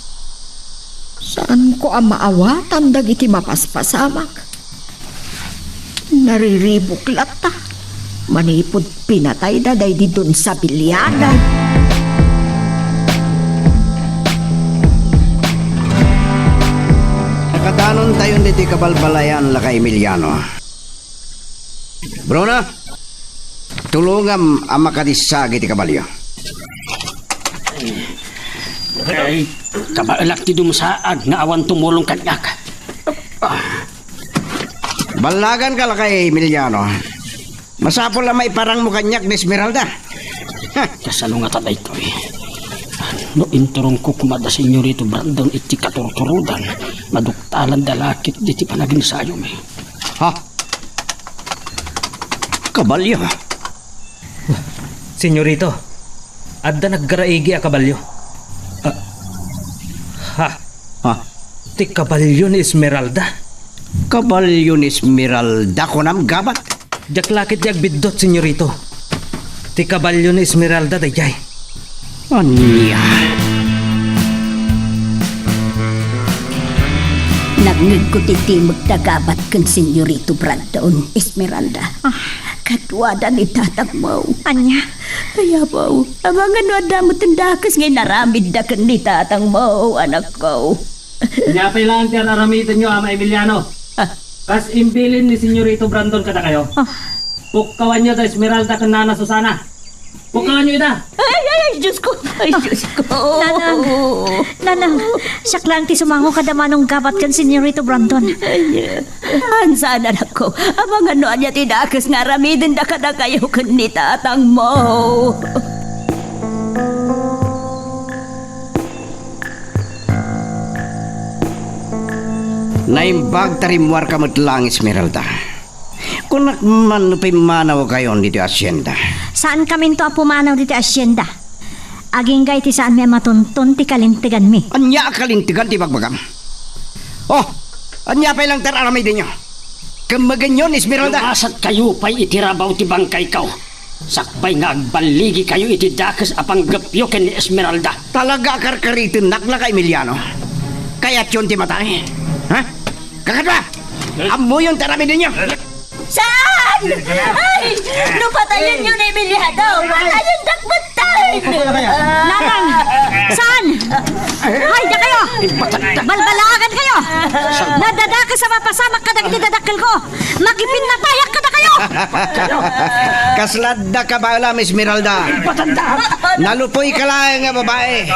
saanko a maawatan dagiti mapaspasamak. Nariribuk latta manipud pinatayda daydi Don Sabiliano. Nakadanontayon ditoy kabalbalayan, lakay Emiliano. Bruna, tulongam a makadissag iti kabalio. Ay, kabaelak ti dumsaag nga awan tumulong kaniak. Ballaganka, lakay Emiliano. Masapul a maiparangmo kaniak ni Esmeralda. Kasano ngata daytoy? No inturongko koma da Senyorito Brandon iti katurturodan, maduktalanda la ketdi ti panagensayom. Ha? Kabalio? Senyorito, adda naggaraigi a kabalio. Ah. Ha? Ha? Ti kabalio ni Esmeralda. Kabalio ni Esmeralda, kunam, gabat? Diak la ketdi agbiddut, Senyorito. Ti kabalio ni Esmeralda daydiay. Ania? Nangngegko ti timekda gabat ken Senyorito Brandon, Esmeralda. Ah. Kaduada ni tatangmo. Ania? Ay, apo, amangan no adda met dakes nga inaramidda ken ni tatangmo, anakko. Ania pay laeng ti ar-aramidenyo, Ama Emiliano? Ah. Kas imbilin ni Senyorito Brandon kadakayo. Ah. Pukkawanyo da Esmeralda ken Nana Susana. Pukkawanyo ida. Ay, ay, ay, Diyos ko. Ay, ah, Diyos ko. Nanang, Nanang, siak laeng ti sumango kada Manong Gabat ken Senyorito Brandon. Ay, ah. Saan, anakko. Amangan no ania ti dakes nga aramidenda kadakayo ken ni tatangmo. Naimbag ta rimmuarka met laeng, Esmeralda. Kunak man no pimmanawkayon ditoy asienda. Saankaminto a pumanaw ditoy asienda. Agingga iti saanmi a matunton ti kalinteganmi. Ania a kalintegan ti ibagbagam? Oh, ania pay laeng ti ar-aramidenyo? Kemmegenyo ni Esmeralda. Lumasatkayo pay iti rabaw ti bangkayko. Sakbay nga agballigikayo iti dakes a panggepyo ken ni Esmeralda. Talaga a karkaritennak, Emiliano? Kayatyon ti matay? Ha? Kakadua! Ammoyon ti aramidenyo! Saan? Ay! No patayenyo ni Emiliano, patayendak metten! Nanang! Saan? Ay, dakayo! Balbalagan kayo! Nadadakes a mapasamak kadagiti dadakkelko! Makipinnatayak kadakayo! Kasla adda kabaelam, Esmeralda. Nalupoyka laeng a babae.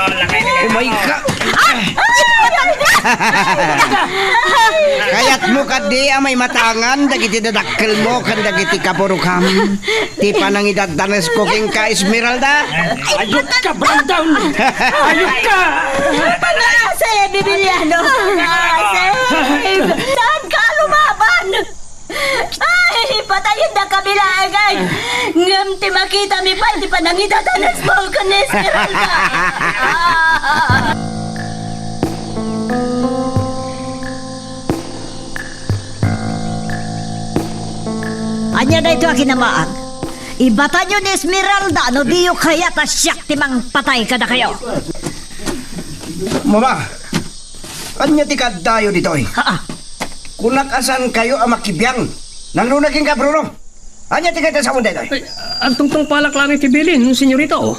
Umayka. Kayatmo kadi a maimatangan dagiti dadakkelmo ken dagiti kaburokam ti panangidadanesko kenka, Esmeralda? Ayokka, Brandon! Ayokka! Pangasem, Emiliano! Pangasem! Saanka a lumaban! Ay, patayendak a bilaengen! Ngem ti makitami pay ti panangidadanesmo ken ni Esmeralda! Ania daytoy a kinamaag? Ibatanyo ni Esmeralda no diyo kayat a siak ti mangpatay kadakayo. Mama, ania ti kaaddayo ditoy? Haa. Kunak a saankayo a makibiang. Nangruna kenka, Bruno. Ania ti kayat a sawen daytoy? Ay, agtungtungpalak laeng iti bilin, senyorito.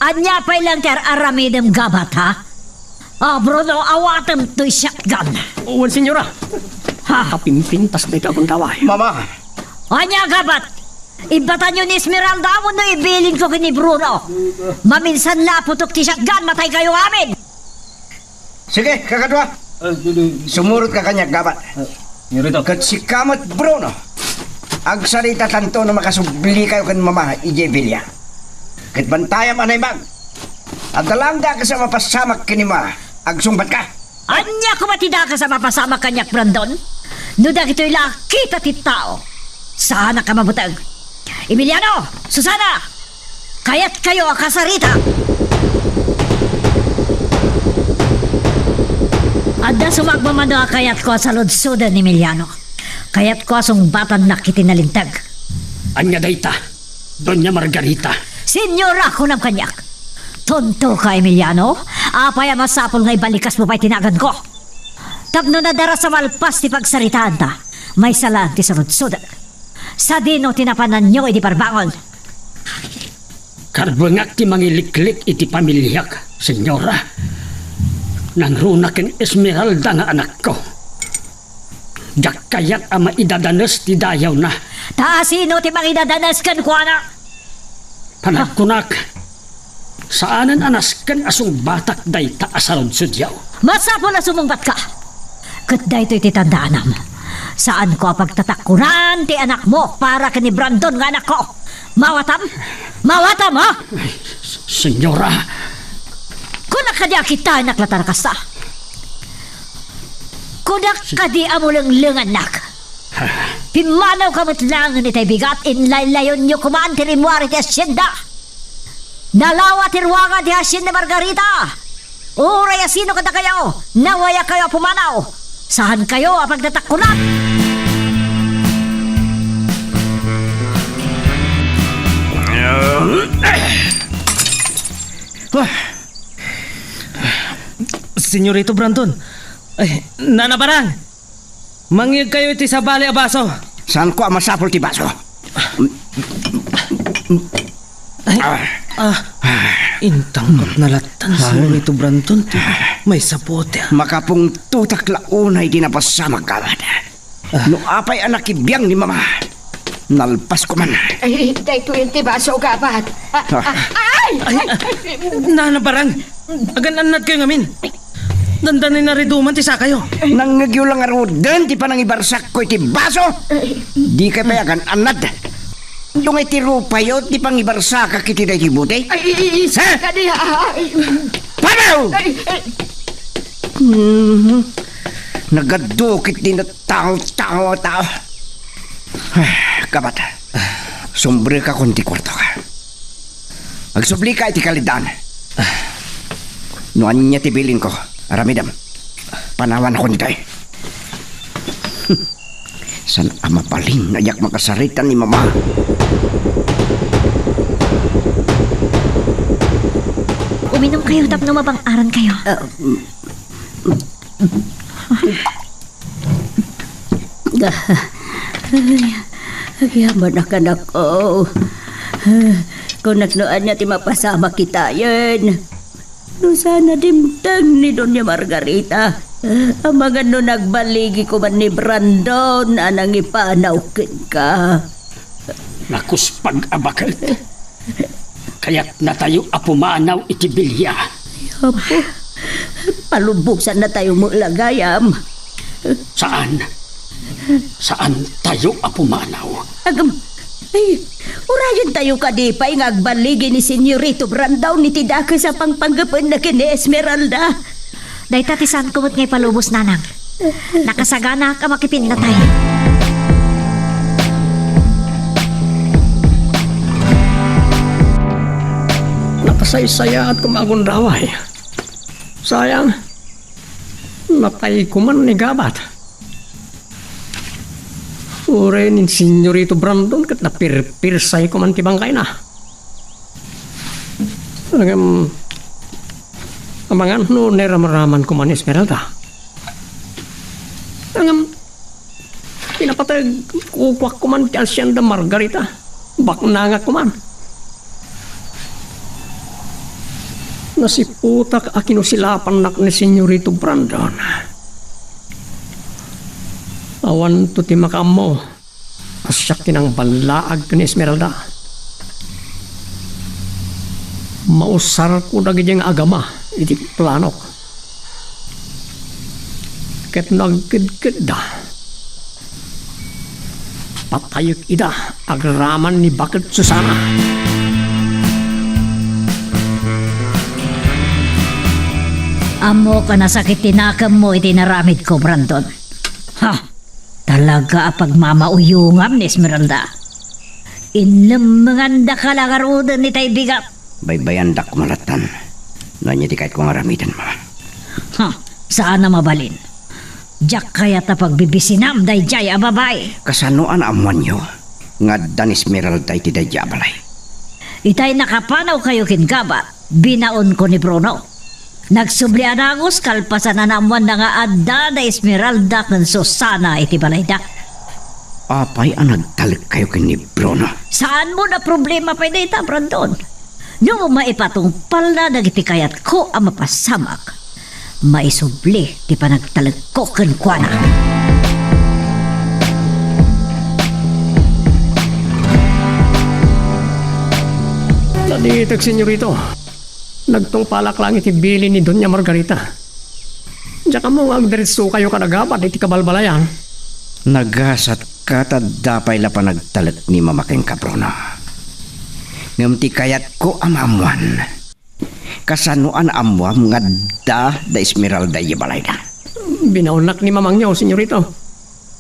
Ania pay laeng ti ar-aramidem, gabat, ha? Ah, Bruno, awatem toy shotgun. Wen, senyora. Ha? Kapimpintas daytoy a gundaway. Mama. Ania, gabat? Ibatanyo ni Esmeralda wenno ibilinko ken ni Bruno. Maminsan la a putok ti shotgun, mataykayo amin. Sige, kakadua. Sumurotka kaniak, gabat. Ket sika met, Bruno, agsaritatanto no makasublikayo ken mama idiay bilia. Ket bantayam a naimbag. Adda laeng dakes a mapasamak ken ni mama. Agsungbatka. Ania koma ti dakes a mapasamak kaniak, Brandon? No dagitoy la a kita ti tao, saanak a mabuteng. Emiliano! Susana! Kayatkayo a kasarita? Adda sumagmamano a kayatko a saludsoden ni Emiliano. Kayatko a sungbatannak iti nalinteg. Ania dayta? Doña Margarita. Señora, kunam kaniak. Tonto ka, Emiliano? Apay a masapul nga ibalikasmo pay ti naganko? Tapno nadaras a malpas ti pagsaritaanta, maysa laeng ti sarudsodek. Sadino ti napananyo idi parbangon? Karbengak ti mangiliklik iti pamiliak, señora. Nangruna ken Esmeralda nga anakko. Diak kayat a maidadanes ti dayawna. Ta asino ti mangidadanes kenkuana? Panagkunak, saanen a nasken a sungbatak dayta a sarudsodyo. Masapul a sumungbatka. Ket daytoy ti tandaanam. Saanko a pagtatakkuran ti anakmo para ken ni Brandon nga anakko. Mawatam? Mawatam, ha? Señora. Kunak kadi a kitaenak latta a kasta? Kunak kadi a mulenglengannak? Pimmanawka met laengen itay bigat, inlaylayonyo koman ti rimmuar iti hacienda. Nalawa ti ruangan ti hacienda Margarita. Uray asino kadakayo, nawayakayo a pumanaw. Saankayo a pagtatakkunak. Señorito Brandon. Ay, Nana Barang. Mangngegkayo iti sabali a baso. Saanko a masapul ti baso. Ay, ah, intangkot na lattan, Señorito Brandon, ti maysa bote, ah. Makapungtotak la unay ti napasamak, gabat. Ah. No apay a nakibiang ni Mama, nalpas ko man. Ay, daytoy ti baso, gabat. Ah, ah, ay! Ay, Nana Barang, agan-annadkayo ngamin. Dandani nariduman ti sakayo. Nangngegyo la ngaruden ti panangibarsakko iti baso. Dikay pay agan-annad. Dungay ti rupayo ti pangibarsakak iti daytoy bote. Ay, ay, ay, ha? Kadi, ay. Panaw! Ay, ay. Mhm. Nagaddukit din tao, tao, tao. Gabat, sumbreka kon ti kuartoka. Agsublika iti kaliddaan. No ania ti bilinko, aramidem. Panawanakon ditoy. Saan a mabalin a diak makasarita ni Mama. kayo tapno mabang-aran kayo. Ah, mm, ay, agyamanak, anakko. Kunak no ania ti mapasamak itayen. No saan a dimteng ni Doña Margarita, amangan no nagbaligi koman ni Brandon a nangipanaw kenka. Nakuspag a baket. Kayatnatayo a pumanaw iti bilia. Apo, palubosannatayo met la gayam. Saan. Saantayo a pumanaw. Agam, ay, urayentayo kadi pay nga agbaligi ni Senyorito Brandon iti dakes a pangpanggepenna ken ni Esmeralda. Dayta ti saanko met nga ipalubos, nanang. Nakasaganaak a makipinnatay. Nakasaysayaat koma a gundaway. Sayang, natay koman ni Gabat. Uray ni Senyorito Brandon ket napirpirsay koman ti bangkayna. Ngem, amangan no nairamraman koman ni Esmeralda. Ngem, pinapateg kukuak koman ti Hacienda Margarita. Baknangak koman. Nasiputak a kinusilapannak ni Senyorito Brandon. Awanto ti makaammo a siak ti nangballaag ken ni Esmeralda. Mausarko dagidi nga agama iti planok. Ket no agkedkedda, patayek ida agraman ni baket Susana. Ammok a nasakit ti nakemmo iti inaramidko, Brandon. Ha! Talaga a pagmamauyongam ni Esmeralda. Inlemmengandaka la ngaruden itay bigat. Baybayandak koma lattan no ania ti kayatko nga aramiden, Mama. Ha, saan a mabalin. Diak kayat a pagbibisinam daydiay a babai. Kasano a naammoanyo nga adda ni Esmeralda iti daydiay a balay? Itay nakapanawkayo ken Gabat, binaonko ni Bruno. Nagsubli a dagus kalpasan a naammoanna nga adda da Esmeralda ken Susana iti balayda. Apay a nagtalekkayo ken ni Bruno? Saanmo a problema pay dayta, Brandon. No maipatungpalna dagiti kayatko a mapasamak, maisubli ti panagtalekko kenkuana. Naditek, Senyorito. Nagtungpalak laeng iti bilin ni Doña Margarita. Diak ammo nga agdiretsokayo kada Gabat iti kabalbalayan. Nagasatka ta adda pay la panagtalek ni Mama kenka, Bruno. Ngem ti kayatko a maammoan, kasano a naammoam nga adda da Esmeralda idiay balayda? Binaonnak ni mamangyo, Senyorito.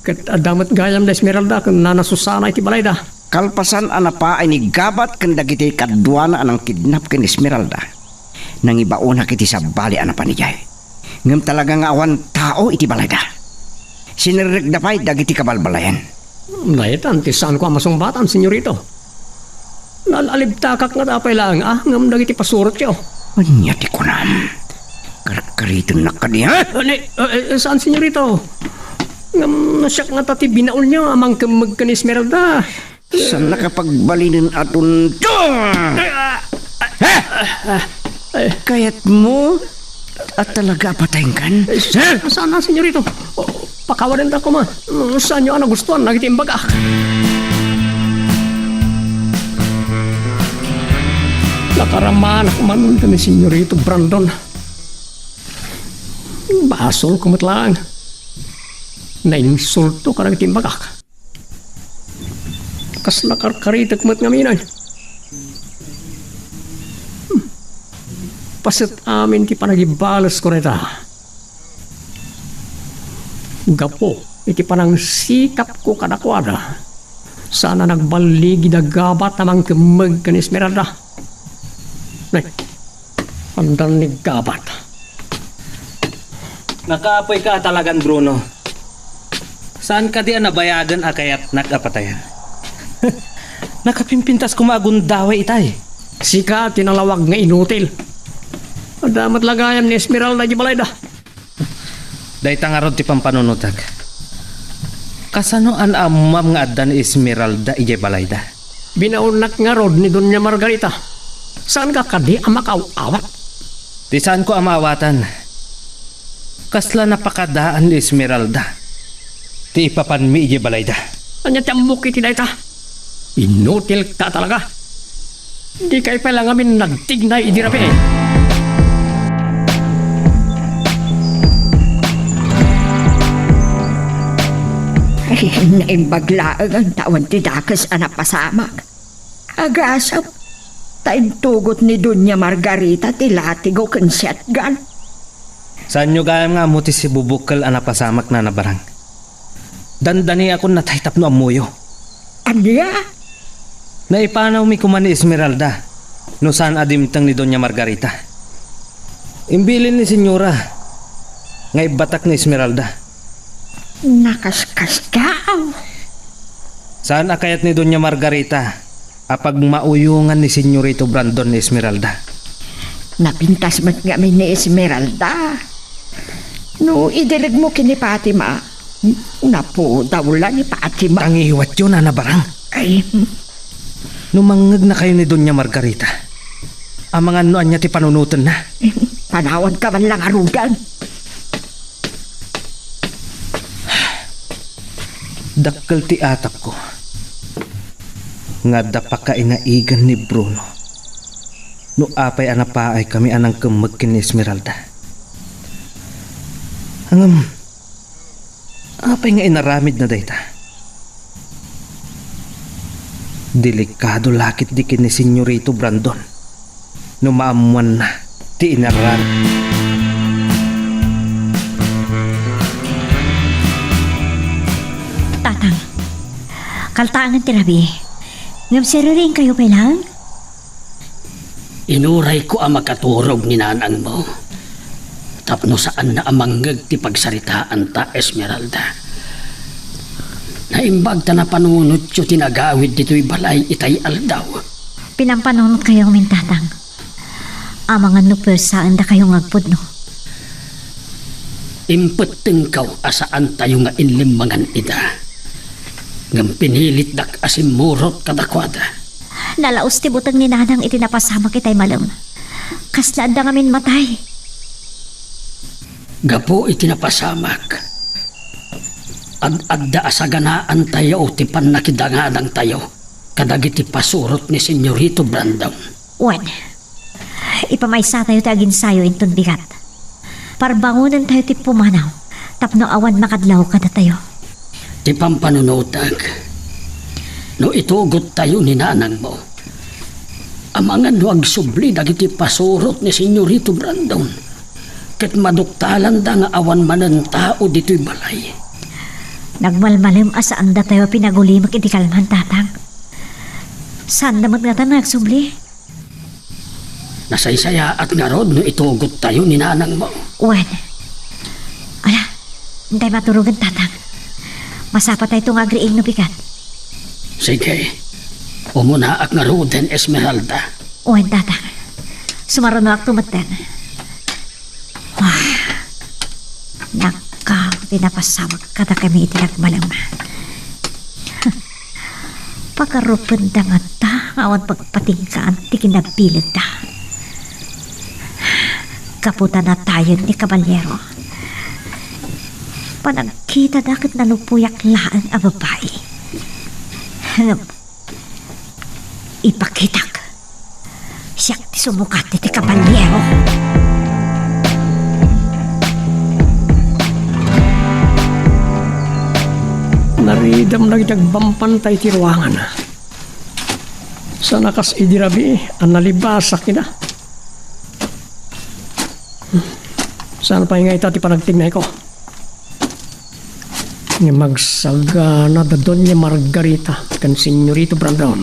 Ket adda met gayam da Esmeralda ken nana Susana iti balayda. Kalpasan a napaay ni Gabat ken dagiti kaduana a nangkidnap ken Esmeralda, nangibaonak iti sabali a napan idiay. Ngem talaga nga awan tao iti balayda. Sinerrekda pay dagiti kabalbalayan. Daytan ti saanko a masungbatan, Senyorito. Nal-alibtakak ngata pay laeng a ngem dagiti pasurotyo. Ania ti kunam? Karkaritennak kadi, ha? Ani, eh, eh, saan, Senyorito? Ngem no siak ngata ti binaonyo a mangkemmeg ken Esmeralda. Saan nakapagbalinen a tunto? Eh, ah, ah, ah, eh. Kayatmo a talaga a patayenkan? Eh, sir, saan na, Senyorito? O, pakawanen ta koma. Saanyo a nagustuan dagiti imbagak? Nakaramanak man ken ni Senyorito Brandon. Basolko met laeng. Nainsulto kadagiti imbagak. Kas nakarkaritek met ngamin. Hmm. Paset amin ti panagibalesko dayta. Gapu iti panangsikapko kadakuada, saan a nagbaligi da Gabat a mangkemmeg ken Esmeralda. Nay, Andan ni Gabat. Nakaapuyka a talagan, Bruno. Saan kadi a nabayagen a kayatnak a patayen? Nakapimpintas koma a gundaway itay. Sika ti nalawag nga inutil. Adda met la gayam ni Esmeralda idiay balayda. Dayta ngarud ti pampanunotek. Kasano a naammuam nga adda ni Esmeralda idiay balayda? Binaonnak ngarud ni Doña Margarita. Saanka kadi a makaaw-awat? Ti saanko a maawatan, kasla napakadaan ni Esmeralda ti ipapanmi idiay balayda. Ania ti ammok iti dayta? Inutilka talaga. Dikay pay la ngamin nagtignay idi rabii. Ay, naimbag laeng ta awan ti dakes a napasamak. Agasem, ta intugot ni Doña Margarita ti latigo ken siatgan. Saanyo gayam nga ammo ti sibubukkel a napasamak, Nana Barang. Dandaniakon natay tapno ammoyo. Ania? Naipanawmi koma ni Esmeralda no saan a dimteng ni Doña Margarita. Imbilin ni Senyora nga ibbatak ni Esmeralda. Nakaskasdaaw. Saan a kayat ni Doña Margarita a pagmauyongan ni Senyorito Brandon ni Esmeralda. Napintas met ngamin ni Esmeralda. No idiregmo ken ni Fatima, napudaw la ni Fatima. Tangiwatyo, Nana Barang. Ay. No mangngegnakayo ni Doña Margarita, amangan no ania ti panunotenna. Panawanka man la ngaruden. Dakkel ti atapko nga adda pakainaigan ni Bruno no apay a napaaykami a nangkemmeg ken ni Esmeralda. Ngem, apay nga inaramidna dayta? Delikado la ketdi ken ni Senyorito Brandon no maammuanna ti inaramid. Tatang, kaltaangen ti rabii. Ngem siririingkayo pay laeng? Inurayko a makaturog ni nanangmo tapno saanna a mangngeg ti pagsaritaanta, Esmeralda. Naimbag ta napanunotyo ti nagawid ditoy balay itay aldaw. Pinampanunotkayo ngamin, Tatang. Amangan no puersaendakayo nga agpudno. Impettengko a saantayo nga inlimmangan ida. Ngem pinilitdak a simmurot kadakuada. Nalaus ti buteng ni Nanang iti napasamak itay malem. Kasla adda ngamin matay. Gapu iti napasamak, ad-adda a saganaantayo ti pannakidangadangtayo kadagiti pasurot ni Senyorito Brandon. Wen, ipamaysatayo ti aginsayo inton bigat. Parbangonentayo ti pumanaw tapno awan makadlaw kadatayo. Ti pampanunotek, no itugottayo ni nanangmo, amangan no agsubli dagiti pasurot ni Senyorito Brandon, ket maduktalanda nga awan manen tao ditoy balay. Nagmalmalem a saandatayo a pinagulimek iti kalman, Tatang. Saanda met ngata nga agsubli? Nasaysayaat ngarud no itugottayo ni nanangmo. Wen. Ala, intay maturogen, Tatang. Masapatayto nga agriing no bigat. Sige. Umunaak ngaruden, Esmeralda. Wen, Tatang. Sumarunoakto metten. Ah, naggapu ti napasamak kadakami iti nagmalem. Pagarupenda ngata nga awan pagpatinggaan ti kinabilinda. Gapu ta natayen ni Kabaliero. Panagkitada ket nalupoyak laeng a babai. Ngem ipakitak. Siak ti sumukat iti Kabaliero. Naridam dagiti agbambantayo iti ruangan. Saan a kas idi rabii a nalibasak ida. Saan pay nga ita ti panagtignayko? Ngem agsagana da Doña Margarita ken Senyorito Brandon.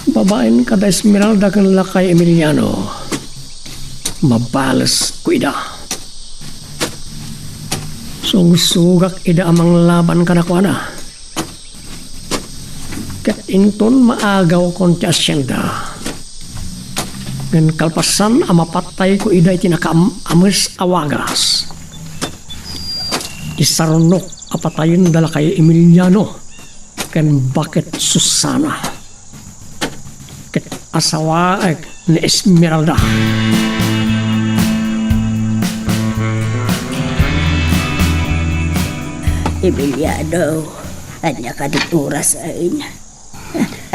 Babaen kada Esmeralda ken lakay Emiliano, mabalesko ida. Sugsugak ida a manglaban kadakuada. Ket inton maagawkon ti asienda, Ngem kalpasan a mapatayko ida iti nakaam-ames a wagas, isarunok a patayen da lakay Emiliano ken baket Susana, ket asawaek ni Esmeralda. Emiliano, ania kadi orasen?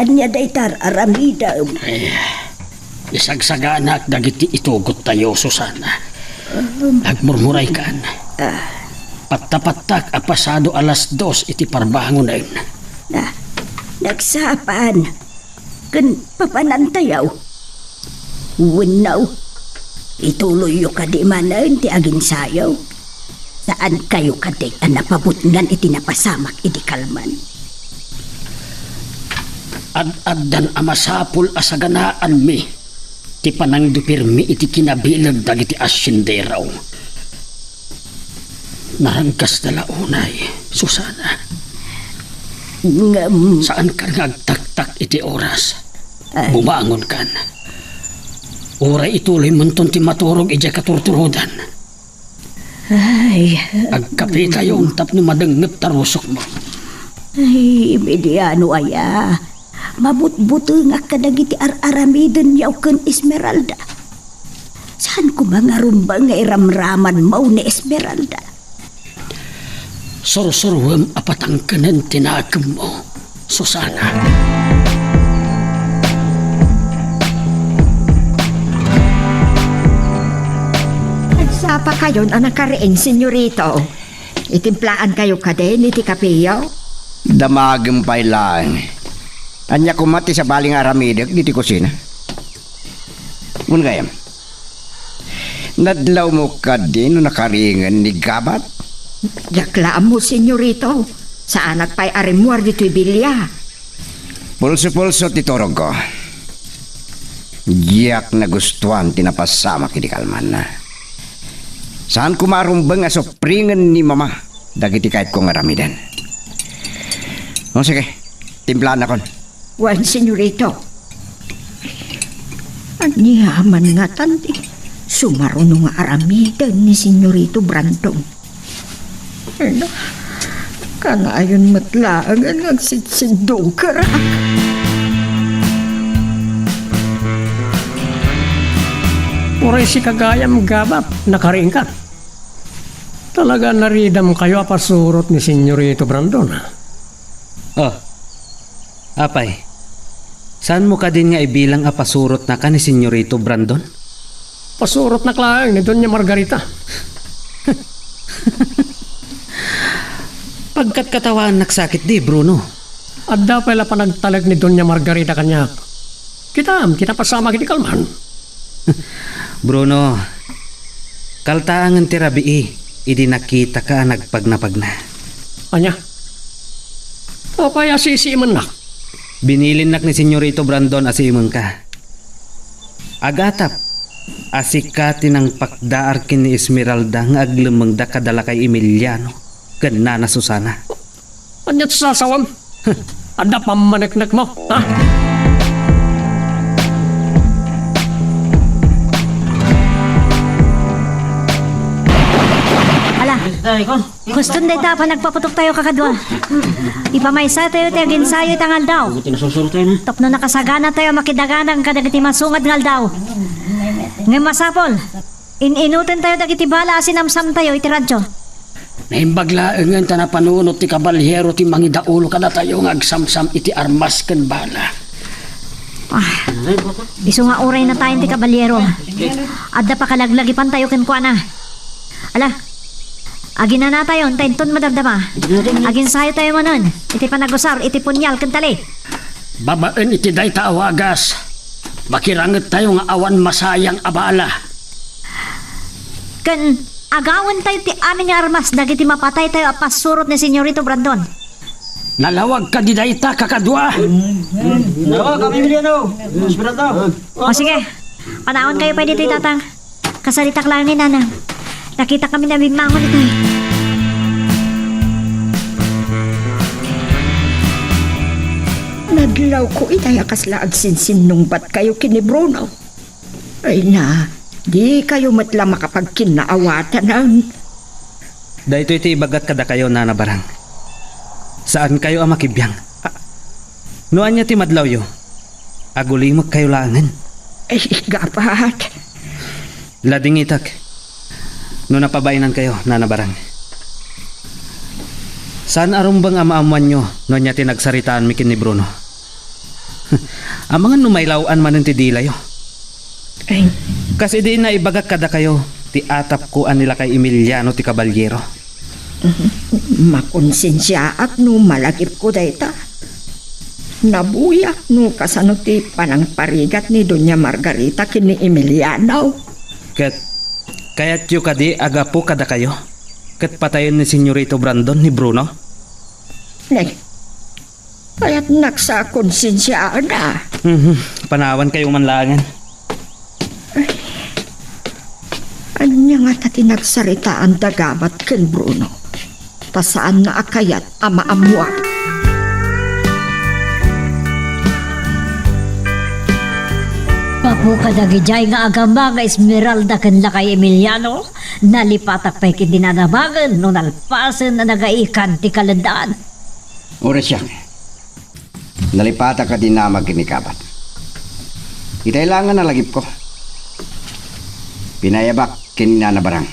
Ania dayta ar-aramidem? Eh, isagsaganak dagiti itugottayo, Susana. Um. Agmurmuraykan. Ah. Pattapattak a pasado alas dos iti parbangonen. Na, nagsapaan. Ken papanantayo. Wenno, ituloyyo kadi manen ti aginsayo. Saankayo kadi a napabutngan iti napasamak idi kalman? Ad-addan a masapul a saganaanmi ti panangdupirmi iti kinabileg dagiti asyenderok. Naraggasda la unay, Susana. Ngem saankan nga agtaktak iti oras. Ay. Bumangonkan. Uray ituloymonton ti maturog idiay katurturodan. Ay. Agkapitayon tapno madengngep ta rusokmo. Ay, Emiliano aya. Mabutbutengak kadagiti ar-aramidenyo ken Esmeralda. Saan koma nga rumbeng nga iramramanmo ni Esmeralda? Sursuruem a patangkenen ti nakemmo, Susana. Nagsapakayon a nakariing, Senyorito. Itimplaankayo kadin iti kapeyo? Damagem pay laeng. Ania koma ti sabali nga aramidek diti kusina? Wen gayam, nadlawmo kadi no nakariingen ni Gabat? Diak la ammo, Senyorito. Saanak pay a rimmuar ditoy bilia. Pulso-pulso ti turogko. Diak nagustuan ti napasamak idi kalmanna. Saan koma a rumbeng a supringen ni Mama dagiti kayatko nga aramiden. O, sige, timplaannakon. Wen, Senyorito. Aniaman ngatan ti sumaruno nga aramiden ni Senyorito Brandon? Ina, kanayon met laengen nga agsidsindongkerak. Uray sika gayam, Gabat, nakariingka. Talaga naridamkayo a pasurot ni Senyorito Brandon, a? Oh, apay, saanmo kadin nga ibilang a pasurotnaka ni Senyorito Brandon? Pasurotnak laeng ni Doña Margarita. Pagkatkatawaannak sakit di, Bruno. Adda pay la panagtalek ni Doña Margarita kaniak. Kitaem ti napasamak idi kalman. Bruno, kaltaangen ti rabii idi nakitaka a nagpagnapagna. Ania? Apay a sisiimennak? Binilinnak ni Senyorito Brandon a siimengka. Agatap a sika ti nangpakdaar ken ni Esmeralda nga aglemmengda kada lakay Emiliano ken Nana Susana. Ania ti sasawem? Adda pammaneknekmo, ha? Ala, kuston dayta a panagpaputoktayo kakadua. Ipamaysatayo ti aginsayo ita nga aldaw. Tapno nakasaganatayo a makidaganang kadagiti masungad nga aldaw. Ngem masapul, in-inutentayo dagiti bala a sinamsamtayo iti radio. Naimbag laengen ta napanunot ti kabaliero ti mangidaulo kadatayo nga agsamsam iti armas ken bala. Ah, isu nga uray natayen ti kabaliero. Adda pakalaglagipantayo kenkuana. Ala, aginanatayon ta inton madamdama, aginsayotayo manen iti panagusar iti punyal ken tali. Babaen iti dayta a wagas, makirangettayo nga awan masayang a bala. Ken agawentayo ti amin nga armas dagiti mapataytayo a pasurot ni Senyorito Brandon. Nalawag kadi dayta, kakadua? Nalawag kami, Emiliano. Esperanto. O sige, panawankayo pay ditoy, Tatang. Kasaritak laeng ni Nanang. Nakitakami a bimmangon itoy. Nadlawko itay a kasla agsinsinnungbatkayo ken ni Bruno. Ay na, dikayo met la makapagkinnaawatanan. Daytoy ti ibagak kadakayo, Nana Barang. Saankayo a makibiang. No ania ti madlawyo, agulimekkayo laengen. Ay, gapat. Ladingitek no napabainankayo, Nana Barang. Saan a rumbeng a maammoanyo no ania ti nagsaritaanmi ken ni Bruno. Amangan no mailaw-an manen ti dilayo. Ay. Kas idi naibagak kadakayo ti atapko a ni lakay Emiliano ti Caballero. Makonsensiaak no malagipko dayta. Nabuyak no kasano ti panangparigat ni Doña Margarita ken ni Emiliano. Ket kayatyo kadi a gapu kadakayo ket patayen ni Senyorito Brandon ni Bruno? Ne, kayatnak sa konsensiaanna. Mhm. Panawankayo man laengen. Ay, ania ngata ti nagsaritaanda gabat ken Bruno? Ta saanna a kayat a maammoan. Gapu kadagidiay nga agama nga Esmeralda ken lakay Emiliano, nalipatak pay ket dinanabangen no nalpasen a nagaikan ti kaleddaan. Uray siak. Nalipatak a dinamag ken ni kabat. Itay laengen a lagipko. Pinayabak ken ni Nana Barang.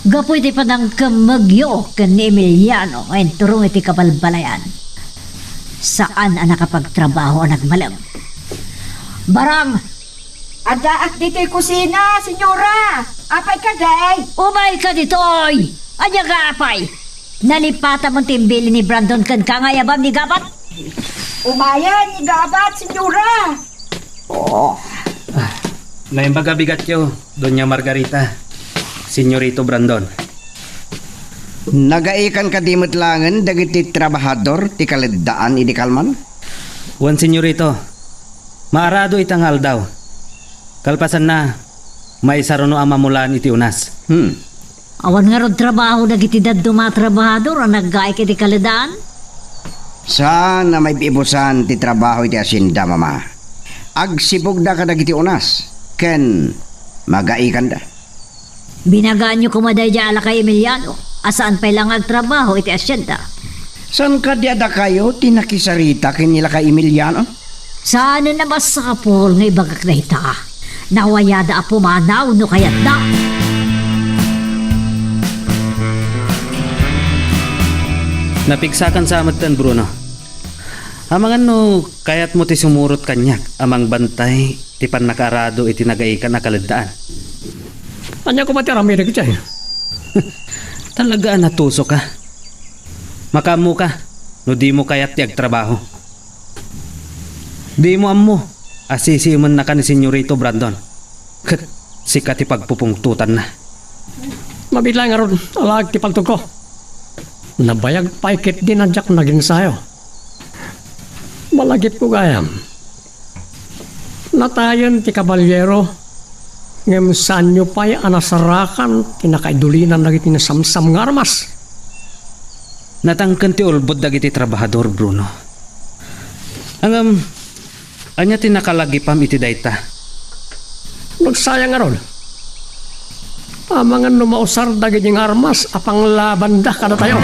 Gapu iti panangkemmegyo ken ni Emiliano nga inturong iti kabalbalayan, saan a nakapagtrabaho a nagmalem. Barang! Addaak ditoy kusina, senyora! Apay kadi? Umayka ditoy! Ania nga apay? Nalipatam ti imbilin ni Brandon kenka nga ayabam ni gabat? Umayen ni gabat, senyora! Oh. Ah, naimbag a bigatyo, Doña Margarita, Senyorito Brandon. Nagaikan kadi met laengen dagiti trabahador ti kaleddaan idi kalman? Wen, Senyorito. Maarado ita nga aldaw. Kalpasanna, maisaruno a mamulaan iti unas. Hmm. Awan ngarud trabaho dagiti dadduma a trabahador a naggaik iti kaleddaan? Saan a maibibusan ti trabaho iti asienda, Mama. Agsipugda kadagiti unas ken magaikanda. Binagaanyo koma daydiay a lakay Emiliano a saan pay la nga agtrabaho iti asienda. Saan kadi a dakayo ti nakisarita ken ni lakay Emiliano? Saanen a masapul nga ibagak dayta. Nawayada a pumanaw no kayatda. Napigsakan sa metten, Bruno. Amangan no kayatmo ti sumurot kaniak a mangbantay ti pannakaarado iti nagaikan a kaleddaan. Ania koma ti aramidek idiay? Talaga a natuso ka. Makaammo ka no dimo kayat ti agtrabaho. Dimo ammo a sisiemennaka ni Senyorito Brandon ket sika ti pagpupungtotanna. Mabiit laeng ngarud a laag ti paltogko. Nabayag pay ketdi a diak naginsayo. Malagipko gayam. Natayen ti kaballiero, ngem saanyo pay a nasarakan ti nakaidulinan dagiti nasamsam nga armas. Natangken ti ulbod dagiti trabahador, Bruno. Ngem, ania ti nakalagipam iti dayta? Nagsayang ngarud. Amangan no mausar dagiti nga armas a panglabanda kadatayo.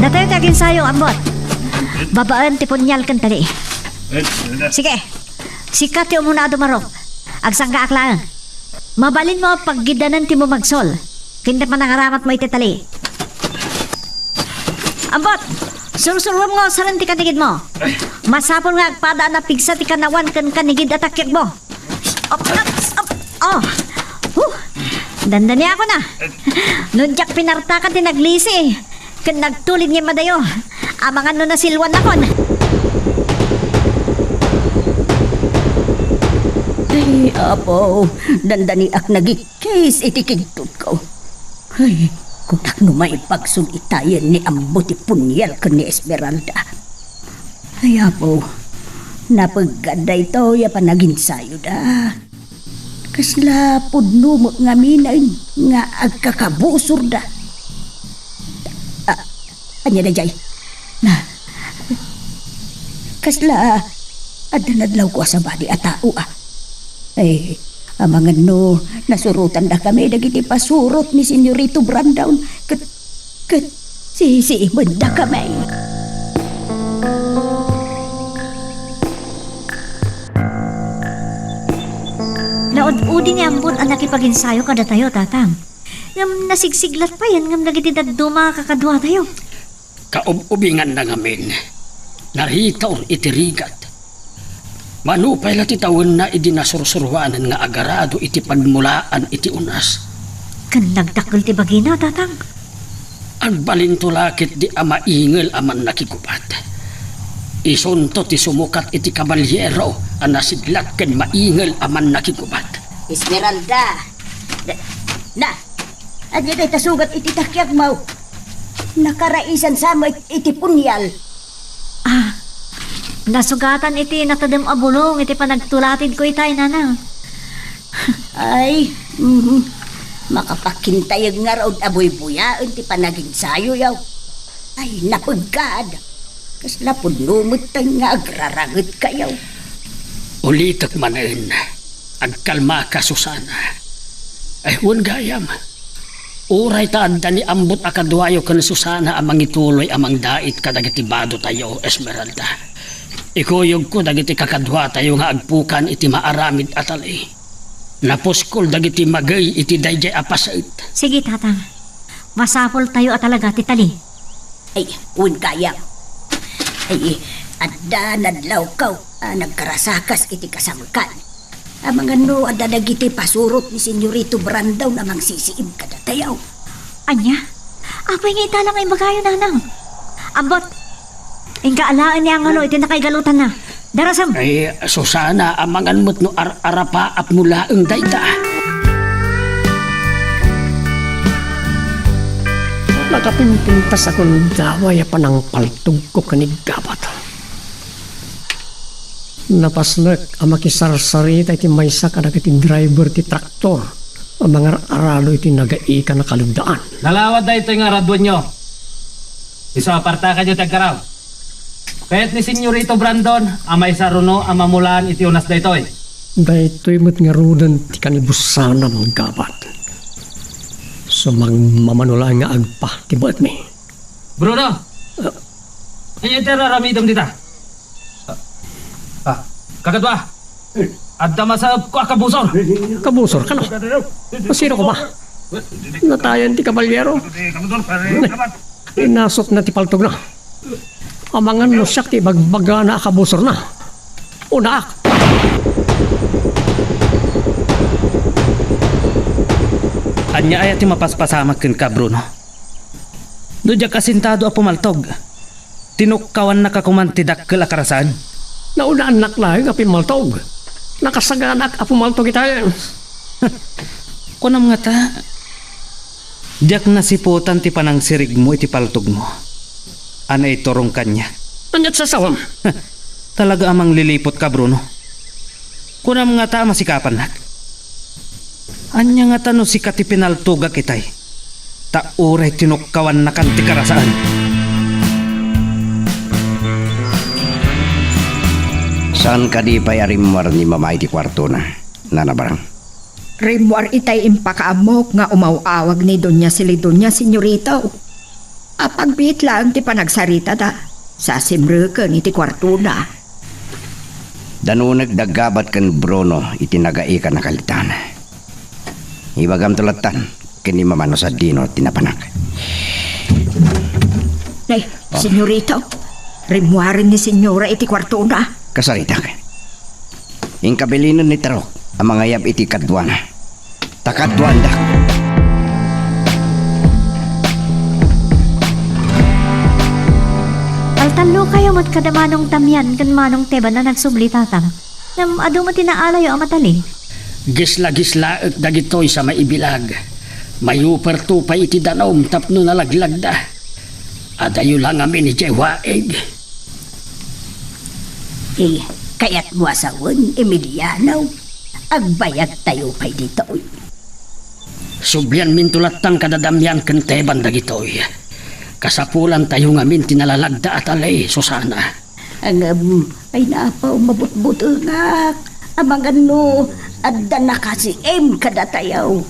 Datayo ti aginsayo, Ambot. Babaen ti punyal ken tali. Sige, sika ti umuna a dumarok. Agsanggaak laeng. Mabalinmo a paggidanen ti mumagsol ken ti panangaramatmo iti tali. Ambot, sursuruem nga usaren ti kanigidmo. Masapul nga agpada a napigsa ti kanawan ken kanigid a takiekmo. Op, op, op. Oh. Huh. Dandaniakon a. No diak pinartakan ti naglisi ken nagtulid nga immadayo, amangan no nasilwannakon. Ay, Apo, dandaniak nagik- Kes iti kigtotko. Ay, kunak no maipagsol itayen ni Ambo ti punyal ken ni Esmeralda. Ay, Apo, napeggad daytoy a panaginsayoda. Kasla pudno met ngamin nga agkakabusorda. Ah, ania daydiay? Na, Kasla, adda nadlawko a sabali a tao, a. Ay, amangan no, nasurotandakami dagiti pasurot ni Senyorito Brandon, ket, ket, sisiimendakami. Naud-udi ni Ambot a nakipaginsayo kadatayo, Tatang. Ngem nasigsiglat payen ngem dagiti dadduma a kakaduatayo. Kaub-ubinganna ngamin, naritor iti rigat. Mano pay la ti tawenna idi nasursuroanan nga agarado iti pagmulaan iti unas? Ken nagdakkel ti bagina, Tatang. Agbalinto la ketdi a maingel a mannakigubat. Isunto ti sumukat iti kabaliero a nasiglat ken maingel a mannakigubat. Esmeralda! Na, na, ania dayta sugat iti takiagmo? Nakaraisan sa met iti punyal. Ah, nasugatan iti natedem a bulong iti panagtulatidko itay, Nanang. Ay, mhm. Makapakintayeg ngarud a buybuyaen ti panaginsayoyo. Ay, napeggad. Kasla pudno metten nga agrarangetkayo. Ulitek manen, agkalmaka, Susana. Ay, wen gayam. Uray ta adda ni Ambot a kaduayo ken Susana a mangituloy a mangdait kadagiti badotayo, Esmeralda. Ikuyogko dagiti kakaduatayo nga agpukan iti maaramid a tali. Napuskol dagiti magey iti daydiay a paset. Sige, Tatang. Masapultayo a talaga ti tali. Ay, wen gayam. Ay, adda nadlawko a nagkarasakas iti kasamkan. Amangan no adda dagiti pasurot ni Senyorito Brandon a mangsisiim kadatayo. Ania? Apay nga ita la nga ibagayo, Nanang? Ambot, inka alaen ni Angelo iti nakaigalutanna. Darasem! Ay, Susana, amangan met no ar-arapaapmo laeng dayta. Nakapimpintas a gundaway a panangpaltogko ken ni Gabat. Napasnek a makisarsarita iti maysa kadagiti driver ti traktor a mangar-aralo iti nagaikan a kalugdaan. Nalawad daytoy nga araduenyo. Isu a partakanyo ti agkaraw. Kayat ni Senyorito Brandon a maysa runo a mamulaan iti unas daytoy. Daytoy met ngaruden ti kanibusanam, Gabat. Sumagmamano laeng nga agpa ti buetmi. Bruno! Ah. Ania ti ar-aramidem dita? Ah, ah, kakadua, adda masaepko a kabusor. Kabusor, kano? Sino koma? Natayan ti kabalyero. Inasupna ti paltogna. Amangan no siak ti ibagbagana a kabusorna. Unaak. Ania aya ti mapaspasamak kenka, Bruno? No diak asintado a pumaltog, tinukkawannaka koman ti dakkel a karasaan. Naunaannak laeng a pimmaltog. Nakasaganaak a pumaltog ita. Kunam ngata, diak nasiputan ti panangsirigmo iti paltogmo a naiturong kaniak. Ania't sasawam? Talaga a mangliliputka, Bruno. Kunam ngata a masikapannak? Ania ngata no sika ti pinaltogak itay, ta uray tinukkawannakan ti karasaan? Saan kadi pay a rimmuar ni Mama iti kuartona, Nana Barang? Rimmuar itay impakaammok nga umaw-awag ni Doña Celidonia, Senyorito. Apagbiit laeng ti panagsaritada, sa simreken iti kuartona. Danunek da Gabat ken Bruno iti nagaikan a kalitan. Ibagamto lattan ken ni Mama no sadino ti napanak. Nay, ah. Senyorito, rimmuaren ni Senyora iti kuartona. Kasaritak. Inka bilinen ni Tarok a mangayab iti kaduana. Ta kaduaandak. Taltallokayo met kada Manong Damian ken Manong Teban a nagsubli, Tatang. Ngem adu met ti naalayo a matali. Gisla-gislaek dagitoy sa maibilag. Mayuperto pay iti danum tapno nalaglagda. Adayo la ngamin idiay waig. Eh, kayatmo a sawen, Emiliano? Agbayagtayo pay ditoy. Sublianminto latta kada Damian ken Teban dagitoy. Kasapulantayo ngamin ti nalalagda a tali, Susana. Ngem, ay napaw, mabutbutengak. Amangan no, adda nakasiem kadatayo.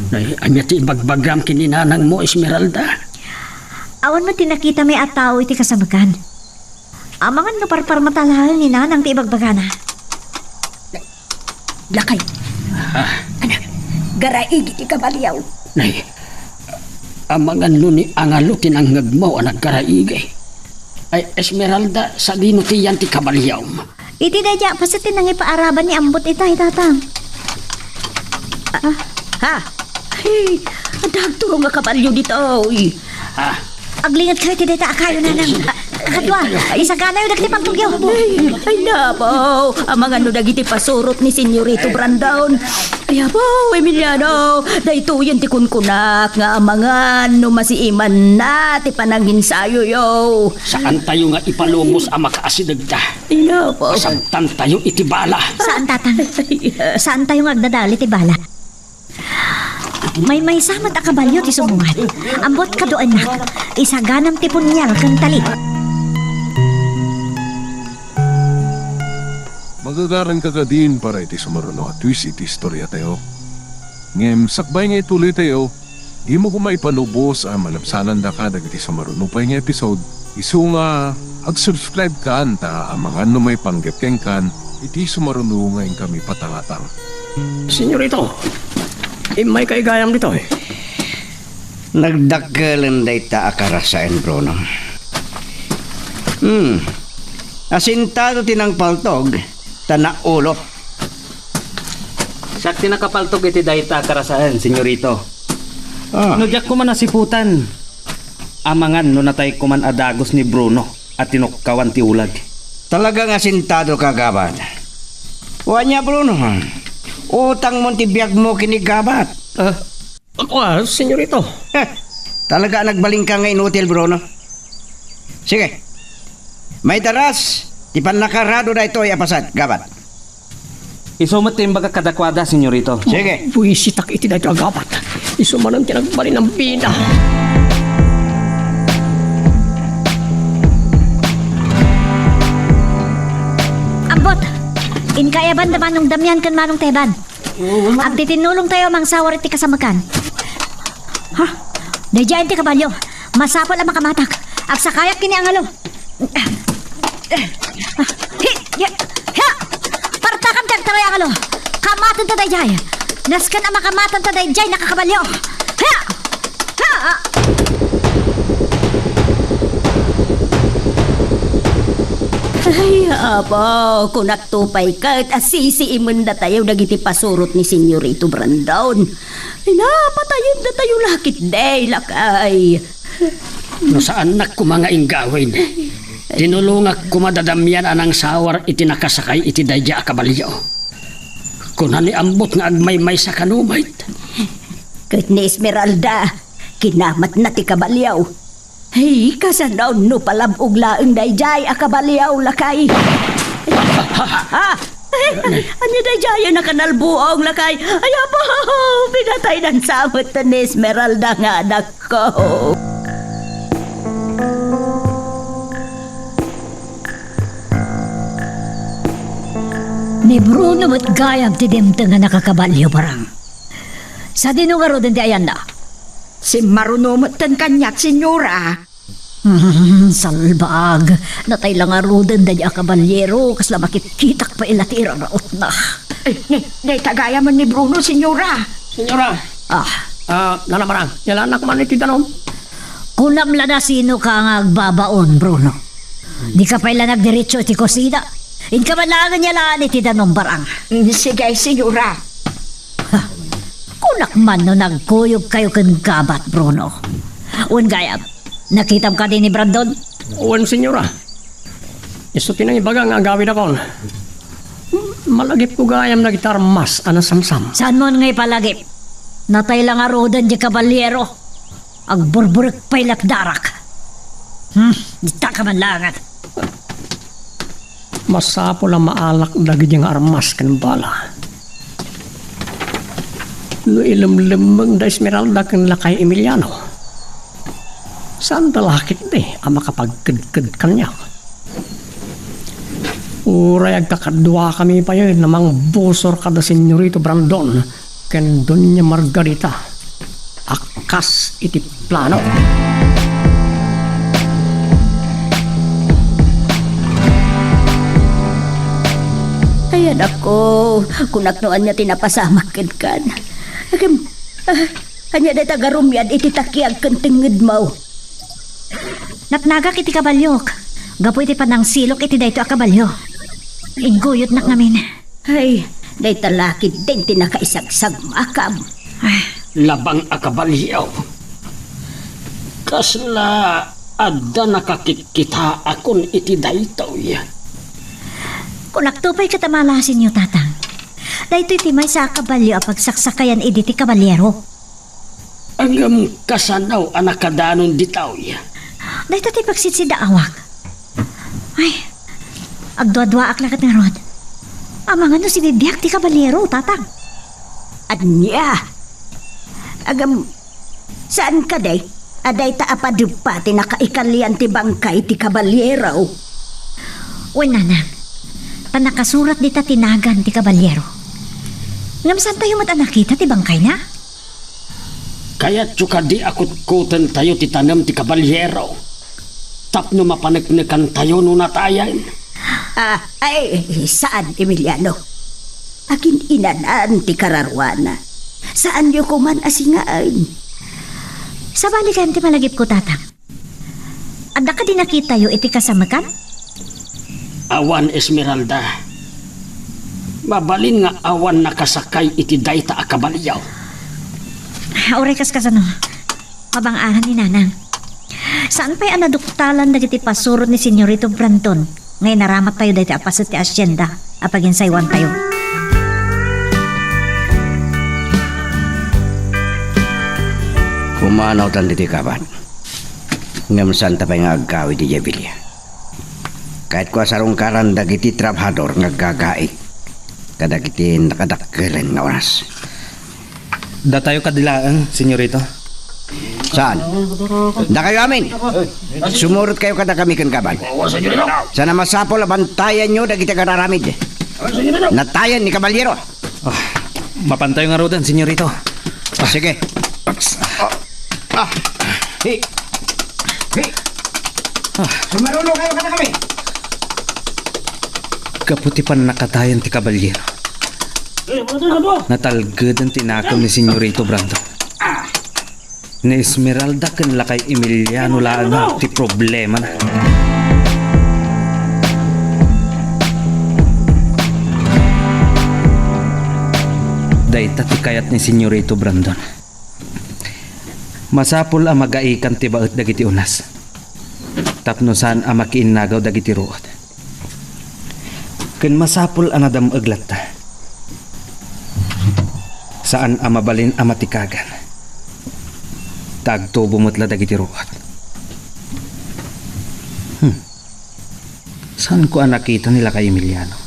Nay, ania ti ibagbagam ken ni nanangmo, Esmeralda? Awan met ti nakitami a tao iti kasamekan. Amangan no parparmata laeng ni nanang ti ibagbagana. Lakay. Ah. Anak, garaigi ti kabalio. Nay, amangan no ni Angalo ti nangngegmo a naggaraigi. Ay, Esmeralda, sadino ti yan ti kabaliom? Iti daydiay a paset ti nangipaaraban ni Ambot ita, Tatang. Ah, ha? Ay, adda agturong a kabalio ditoy. Ah. Aglinget kayo ti dayta a kayo, nanang. Ah, kadua, isaganayo dagiti pantogyo. Ay, ay, napaw. Amangan no dagiti pasurot ni Senyorito Brandon. Ay, apo, Emiliano, daytoyen ti kunkunak nga amangan no masiimanna ti pananginsayoyo. Saantayo nga ipalubos a makaasidegda. Ay, napaw. Sabtantayo iti bala. Saan, Tatang? Saantayo nga agdadal iti bala. Maymaysa met a kabalio ti sumungad. Ambot kaduennak, isaganam ti punial ken tali. Magagaranka kadin para iti sumaruno a twist iti istoriatayo. Ngem sakbay nga ituloytayo, dimo koma ipalubos a malabsanandaka dagiti sumaruno pay nga episode, isu nga ag-subscribe kan ta amangan no maipanggep kenkan iti sumaruno nga inkami patangatang. Senyorito, immay kay gayam ditoy. Nagdakkelen dayta a karasaen, Bruno. Hmm. Asintado ti nangpaltog, ta naulo. Siak ti nakapaltog iti dayta a karasaen, Senyorito. Ah. No diak koma nasiputan, amangan no natay koman a dagus ni Bruno a tinukkawan ti ulag. Talaga nga asintado ka, Gabat. Wen ania, Bruno? Utangmon ti biagmo ken ni Gabat. Ah, ah, Senyorito. Heh, talaga a nagbalinka nga inutil, Bruno. Sige. Maitaras ti pannakarado daytoy a paset, Gabat. Isu met ti imbagak kadakuada, Senyorito. Sige. Buisitak iti daytoy a Gabat. Isu manen ti nagbalin a bida. Ambot, inka Eban da Manong Damian ken Manong Teban. Agtitinnulongtayo a mangsawar iti kasamekan. Ha? Daydiayen ti kabalio. Masapul a makamatak. Agsakayak ken ni Angalo. Hi, ya, ya. Partakan ti agtaray, Angalo. Kamatenta daydiay. Nasken a makamatenta daydiay nakakabalio. Ha! Ha! Ay, apo, kunakto pay ket a sisiimendatayo dagiti pasurot ni Senyorito Brandon. Ay, napatayendatayo la ketdi, lakay. No saannak koma nga inggawin, tinulongak koma da Damian a nangsawar iti nakasakay iti daydiay a kabalio. Kuna ni Ambot nga agmaymaysa kano met. Ket ni Esmeralda, kinamatna ti kabalio. Hey, kasano no palab-og laeng daydiay a kabalio, lakay? Ha? Ania daydiay a nakanalbuong, lakay? Ay, apo, pinataynan sa met ni Esmeralda nga anakko. Ni Bruno met gayam ti dimteng a nakakabalio, barang. Sadino ngaruden ti ayanna? Simmaruno metten kaniak, senyora. Hmm, salbag. Natay la ngaruden daydiay a kabalyero, kasla makitkitak pay la ti irarautna. Eh, ni, ni, tagayamen ni Bruno, senyora. Senyora. Ah. Ah, nanamarang, yalanak man iti danum. Kunam la na sino ka nga agbabaon, Bruno. Di ka pay la nagdiretso iti kusina. Inka man laengen yalaan iti danum, barang. Mm, sige, senyora. Ha, kunak man no nagkuyog kayo ken Gabat, Bruno. Wen gayam, nakitam kadi ni Brandon? Wen, senyora. Isu ti nangibaga nga agawidakon. Malagipko gayam dagiti armas a nasamsam. Saanmon nga ipalagip? Natay la ngaruden diay kabalyero. Agburburek pay latdarak. Hmm, dita ka man laengen. Masapul a maalak dagiti nga armas ken bala. No ilemlemmeng da Esmeralda ken lakay Emiliano, saanda la ketdi a makapagkedked kaniak. Uray agkakaduakami payen a mangbusor kada Senyorito Brandon ken Doña Margarita a kas iti plano. Ay, anakko, kunak no ania ti napasamak kenkan. Agem, ah, ania dayta nga rumiad iti takiag ken tengngedmo? Natnagak iti kabaliok. Gapu iti panangsilok iti daytoy a kabalio, igguyodnak ngamin. Ay, dayta la ketdin ti nakaisagsagmakam. Ah. Labang a kabalio. Kasla adda nakakitkitaakon iti daytoy? Kunakto pay ket a malasinyo, Tatang. Daytoy ti maysa a kabalio a pagsaksakayan idi ti kabaliero. Ngem kasano a nakadanon ditoy? Dayta ti pagsidsidaawak. Ay, agduaduaak la ket ngarud. Amangan no sibibiag ti kabaliero, Tatang. Ania? Agam, saan kadi a dayta a padebpa ti nakaikalian ti bangkay ti kabaliero? Wen, Nanang, ta nakasurat dita ti nagan ti kabaliero. Ngem saantayo met a nakita ti bangkayna? Kayatyo kadi a kutkutentayo ti tanem ti kabaliero tapno mapaneknekantayo no natayen? Ah, ay, saan, Emiliano. Agin-inanan ti kararuana. Saanyo koman a singaen. Sabali kayam ti malagipko, Tatang. Adda kadi nakitayo iti kasamekan? Awan, Esmeralda. Mabalin nga awan nakasakay iti dayta a kabalio. Uray kas kasano, mabang-aran ni Nanang. Saan pay a naduktalan dagiti pasurot ni Senyorito Brandon nga inaramat tayo dayta a paset ti hacienda a paginsaywantayo. Pumanawtan ditoy kabat. Ngem saanta pay nga aggaw iti Jabilia. Kayatko a sarungkaran dagiti trabahador nga aggagaik kadagiti nakadakkelen nga oras. Datayo kadi laeng, Senyorito. Saan? Dakayo amin. Sumurot kayo kadakami ken kabat. Sana masapul a bantayanyo dagiti agararamid. Natayen ni Kabaliero. Ah, mapantayo ngaruden, Senyorito. Ah. Sige. Ah, ah, hi. Hi. Ah. Sumaruno kayo kadakami. Gapu ti pannakatayen ti Kabaliero, natalgeden ti nakem ni Senyorito Brandon. Ni Esmeralda ken Lakay Emiliano laeng ti problemana. Dayta ti kayat ni Senyorito Brandon. Masapul a magaikan ti baet dagiti unas tapno saan a makiinnagaw dagiti ruot. Ken masapul a nadam-eg latta. Saan a mabalin a matikagan. Ta agtubo met la dagiti ruot. Hmm. Saanko a nakita ni Lakay Emiliano.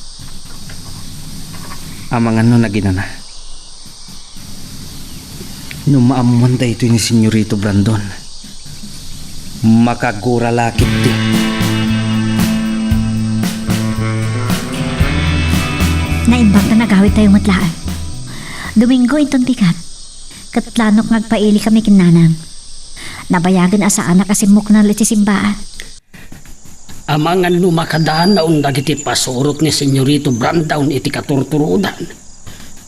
Amangan no naginana. No maammuan daytoy ni Senyorito Brandon, makagura la ketdi. Naimbag ta nagawidtayo met laeng. Domingo inton bigat, ket planok nga agpaili kami ken Nanang. Nabayagen a saanak a simmuknal iti simbaan. Amangan no makadanaw dagiti pasurot ni Senyorito Brandon iti katurturodan,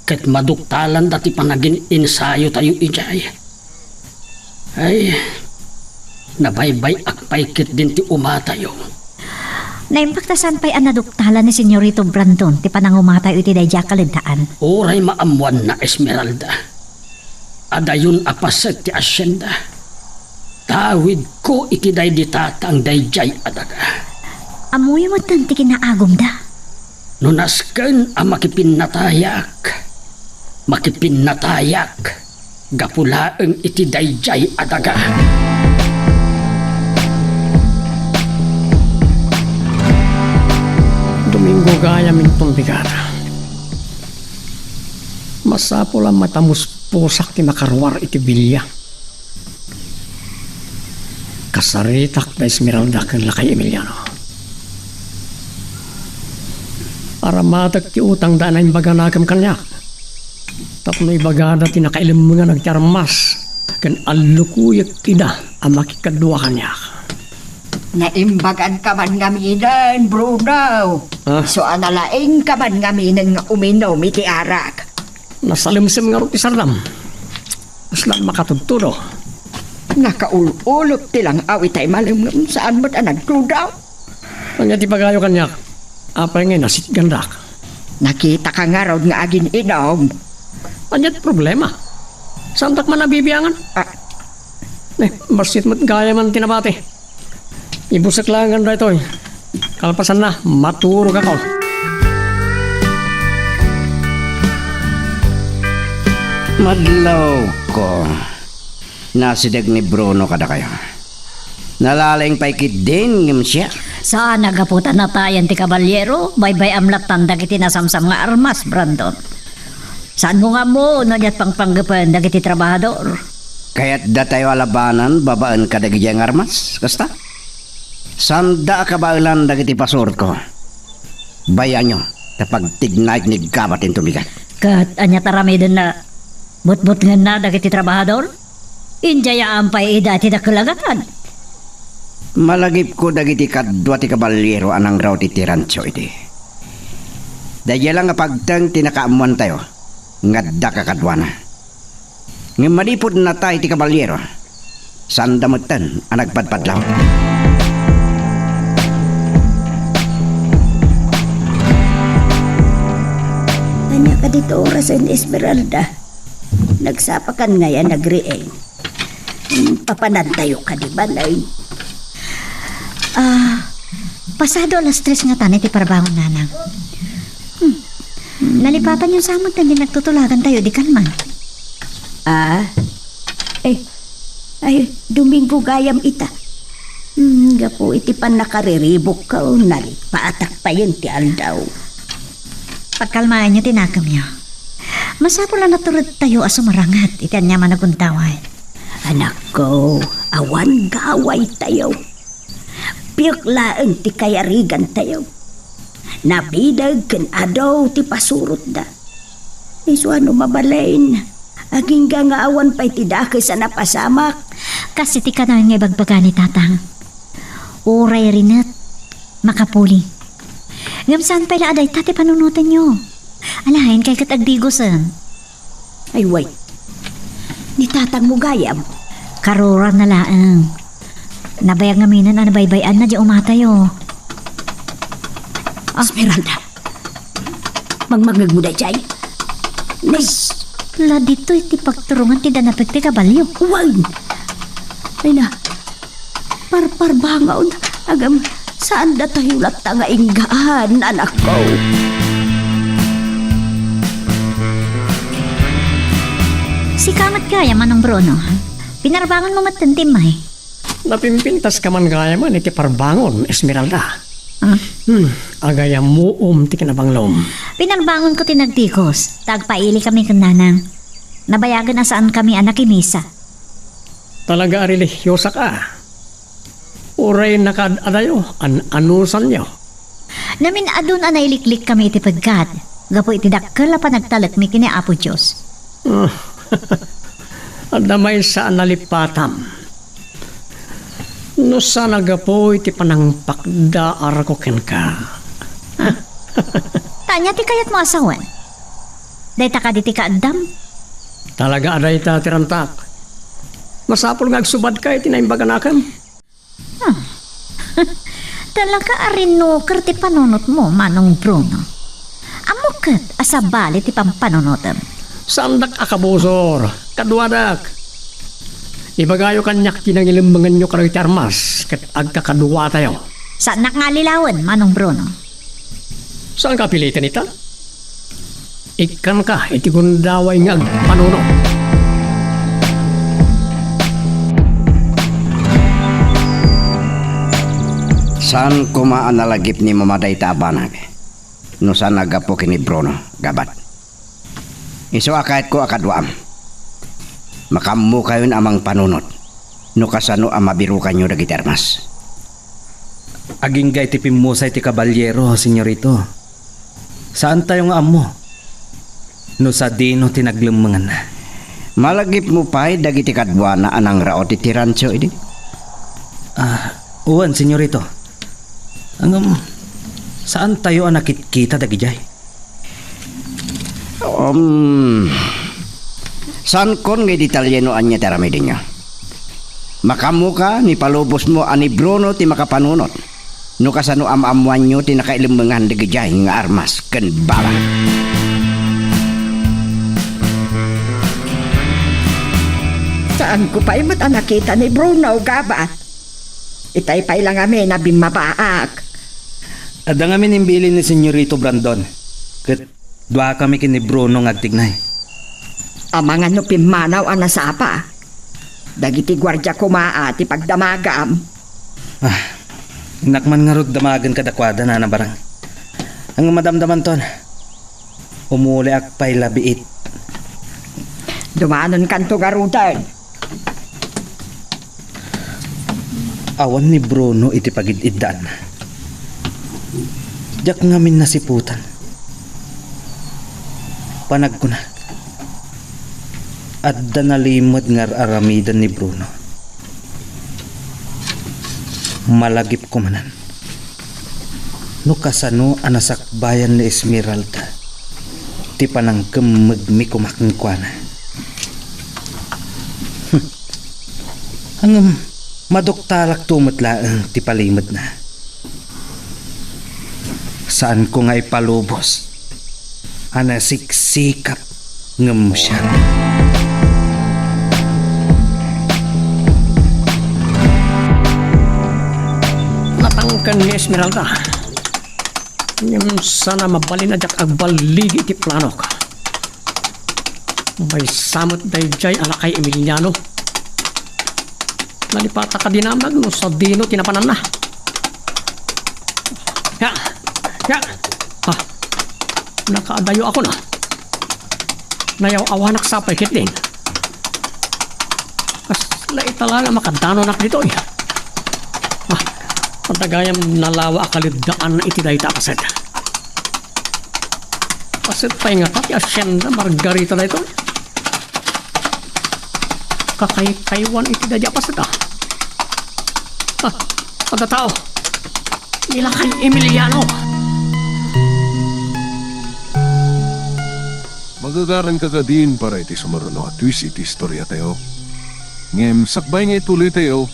ket maduktalanda ti panagin-insayotayo idiay. Ay, nabaybay-ak pay ketdin ti umatayo. Naimbag ta saan pay a naduktalan ni Senyorito Brandon ti panangumatayo iti daydiay a kaledaan. Uray maammuanna, Esmeralda. Adayon a paset ti hacienda. Tawidko iti daydi tatang daydiay a daga. Ammoyo metten ti kinaagumda. No nasken a makipinnatayak, makipinnatayak gapu laeng iti daydiay a daga. Domingo gayam inton bigat. Masapul a matamuspusak ti makaruar iti bilia. Kasaritak da Esmeralda ken Lakay Emiliano. Aramatek ti utangda a naimbaganakem kaniak. Tapno ibagada ti nakailemmengak ti armas ken allukuyek ida a makikadua kaniak. Naimbagangka man ngaminen, Bruno. Ah? Isu a nalaingka man ngaminen nga uminom iti arak. Nasalemsem ngarud ti sardam. Kasla makatudtudo. Nakaul-ulop ti lang-aw itay malemlem, saan met a nagduda. Ania ti ibagayo kaniak? Apay ngay nasitgandak? Nakitaka ngarud nga agin-inom. Ania ti problema? Saandak man a bibiangan? Ah. Eh, bassit met gayam ti nabati. Ibusek laeng daytoy. Kalpasanna, maturogak. Madlawko. Nasideg ni Bruno kadakayo. Nalalaing pay ketdin ngem siak. Saan a gapu ta natayen ti kabaliero, baybay-am lattan dagiti nasamsam nga armas, Brandon. Saanmo nga ammo no diat pangpanggepen dagiti trabahador? Kayatdatayo a labanan babaen kadagiti nga armas, kasta? Saanda a kabaelan dagiti pasurotko. Bayanyo ta pagtignaek ni Gabat inton bigat. Ket ania ti aramidenna? Butbutngenna dagiti trabahador? Indiayaan pay ida ti dakkel a gatad. Malagipko dagiti kadua ti kabaliero a nangraw ti rancho idi. Daydiay la nga pagteng ti nakaammoantayo nga adda kakaduana. Ngem manipud natay ti kabaliero, saanda metten a nagpadpadlaw. Ania kadi ti orasen, Esmeralda? Nagsapakan ngay a nagriing. Hmm, papanantayo kadi man ay? Ah, pasado alas tres ngatan iti parbangon, nanang. Hmm. Nalipatanyo sa met ti nagtutulagantayo idi kalman. Ah? Eh, ay, Domingo gayam ita. Hmm, gapu iti pannakariribukko, nalipatak payen ti aldaw. Pagkalmaenyo ti nakemyo. Masapul a naturedtayo a sumaranget iti aniaman a gundaway. Anakko, awan gawaytayo. Piek laeng ti kayarigantayo. Nabileg ken adu ti pasurotda. Isu a no mabalin, agingga nga awan pay ti dakes a napasamak. Kas iti kanayon nga ibagbaga ni Tatang. Uray rinet, makapuli. Ngem saan pay la a dayta ti panunotenyo. Alaen kay ket agdigosen. Ay, way. Ni tatangmo gayam. Karurana laeng. Nabayag ngaminen a nabaybay-anna diay umatayo. Ah. Esmeralda, mangmangngegmo daydiay? Nay. Kasla ditoy ti pagturongan ti danapek ti kabalio. Way. Ay na. Parparbangon, agem, saandatayo latta nga inggaan, anakko. Sika met gayam, Manong Bruno. Pinarbangonmo metten ti immay. Napimpintaska man gayamen iti parbangon, Esmeralda. Ah. Hmm, agayammuom ti kinabanglom. Pinarbangonko ti nagdigos, ta agpailikami ken nanang. Nabayagen a saankami a nakimisa. Talaga a relihiosak a. Uray nakaad-adayo, an-anusanyo. Namin-adun a nailiklikkami iti peggat, gapu iti dakkel a panagtalekmi ken ni Apo Dios. Adda maysa a nalipatam. No saan a gapu iti panangpakdaarko kenka. Ta ania ti kayatmo a sawen? Dayta kadi ti kaaddam? Talaga a dayta ti rantak. Masapul nga agsubadka iti naimbaganakem. Ah. Talaga a rinuker ti panunotmo, Manong Bruno. Ammok ket a sabali ti pampanunotem. Saandak a kabusor, kaduadak. Ibagayo kaniak ti nangilemmenganyo kadagiti armas ket agkakaduatayo. Saannak nga allilawen, Manong Bruno. Saanka a piliten ita? Ikkanka iti gundaway nga agpanunot. Saan koma a nalagip ni Mama dayta a banag no saan a gapu ken ni Bruno, Gabat. Isu a kayatko a kaduaam. Makaammokayon a mangpanunot no kasano a mabirukanyo dagiti armas. Agingga iti pimmusay ti kabalyero, Senyorito. Saantayo nga ammo no sadino ti naglemmenganna. Malagipmo pay dagiti kaduana a nangraot iti rancho idi? Ah, wen, senyorito. Ngem, saantayo a nakitkita dagidiay. Um, saankon nga idetalle no ania ti aramidenyo. Makaammoka ni palubosmo a ni Bruno ti makapanunot. No kasano am-ammoanyo ti nakailemmengan dagidiay nga armas ken bala? Saanko pay met a nakita ni Bruno, gabat. Itay pay la ngamin a bimmabaak. Adda ngamin imbilin ni Senyorito Brandon, ket duakami ken ni Bruno nga agtignay. Amangan no pimmanaw a nasapa. Dagiti guardia koma a ti pagdamagam. Ah, innak man ngarud damagen kadakuada, Nana Barang. Ngem madamdamanton, umuliak pay la biit. Dumanonkanto ngaruden. Awan ni Bruno iti pagid-iddaanna. Diak ngamin nasiputan. Panagkuna, adda nalimed nga ar-aramiden ni Bruno. Malagipko manen no kasano a nasakbayan ni Esmeralda ti panangkemmegmi koma kenkuana. Ngem maduktalakto met laeng ti palimedna. Saanko nga ipalubos a nasiksikap ngem siak. Natangken ni Esmeralda. Ngem sana mabalin a diak agballigi iti planok. Maysa met daydiay a lakay Emiliano. Nalipata kadi namnag no sadino ti napananna. Ya! Ya! Ah, nakaadayo ako na. Nayaw-awanak sapay ketdin. Kasla ita la nga makadanonak ditoy. Ah, adda gayam nalawa a kalidaan iti dayta a paset. Paset pay ngata ti Hacienda Margarita daytoy. Kakaykaywan iti daydi a paset, ah. Ah, adda tao. Ni lakay Emiliano. Magagaranka kadin para iti sumaruno a twist iti istoriatayo. Ngem sakbay nga ituloytayo,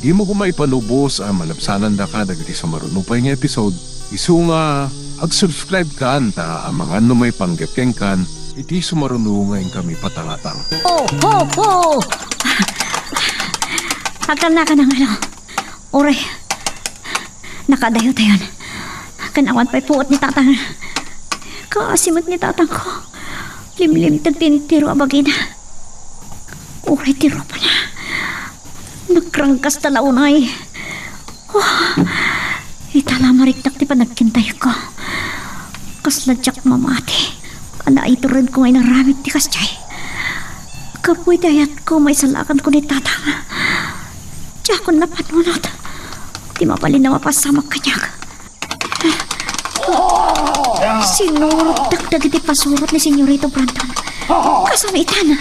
dimo koma ipalubos a malabsanandaka dagiti sumaruno pay nga episode. Isu nga ag-subscribekan ta amangan no maipanggep kenkan iti sumaruno nga inkami patangatang. Oh, oh, oh! Agtalnakan ang ano. Uray, nakaadayo tayon. Ken awan pay puot ni tatang. Kaasi met ni tatangko. Limlimteg ti entero a bagina. Uray ti ropana. Nagranggas ta la unay. Oh, ita la mariknak ti panagkintayko. Kasla diak mamati a naituredko nga inaramid ti kasdiay. Gapu iti ayatko, maisalakanko ni tatang. Diakon napanunot ti mabalin a mapasamak kaniak. Sinurotdak dagiti pasurot ni Senyorito Brandon. Kasano itan?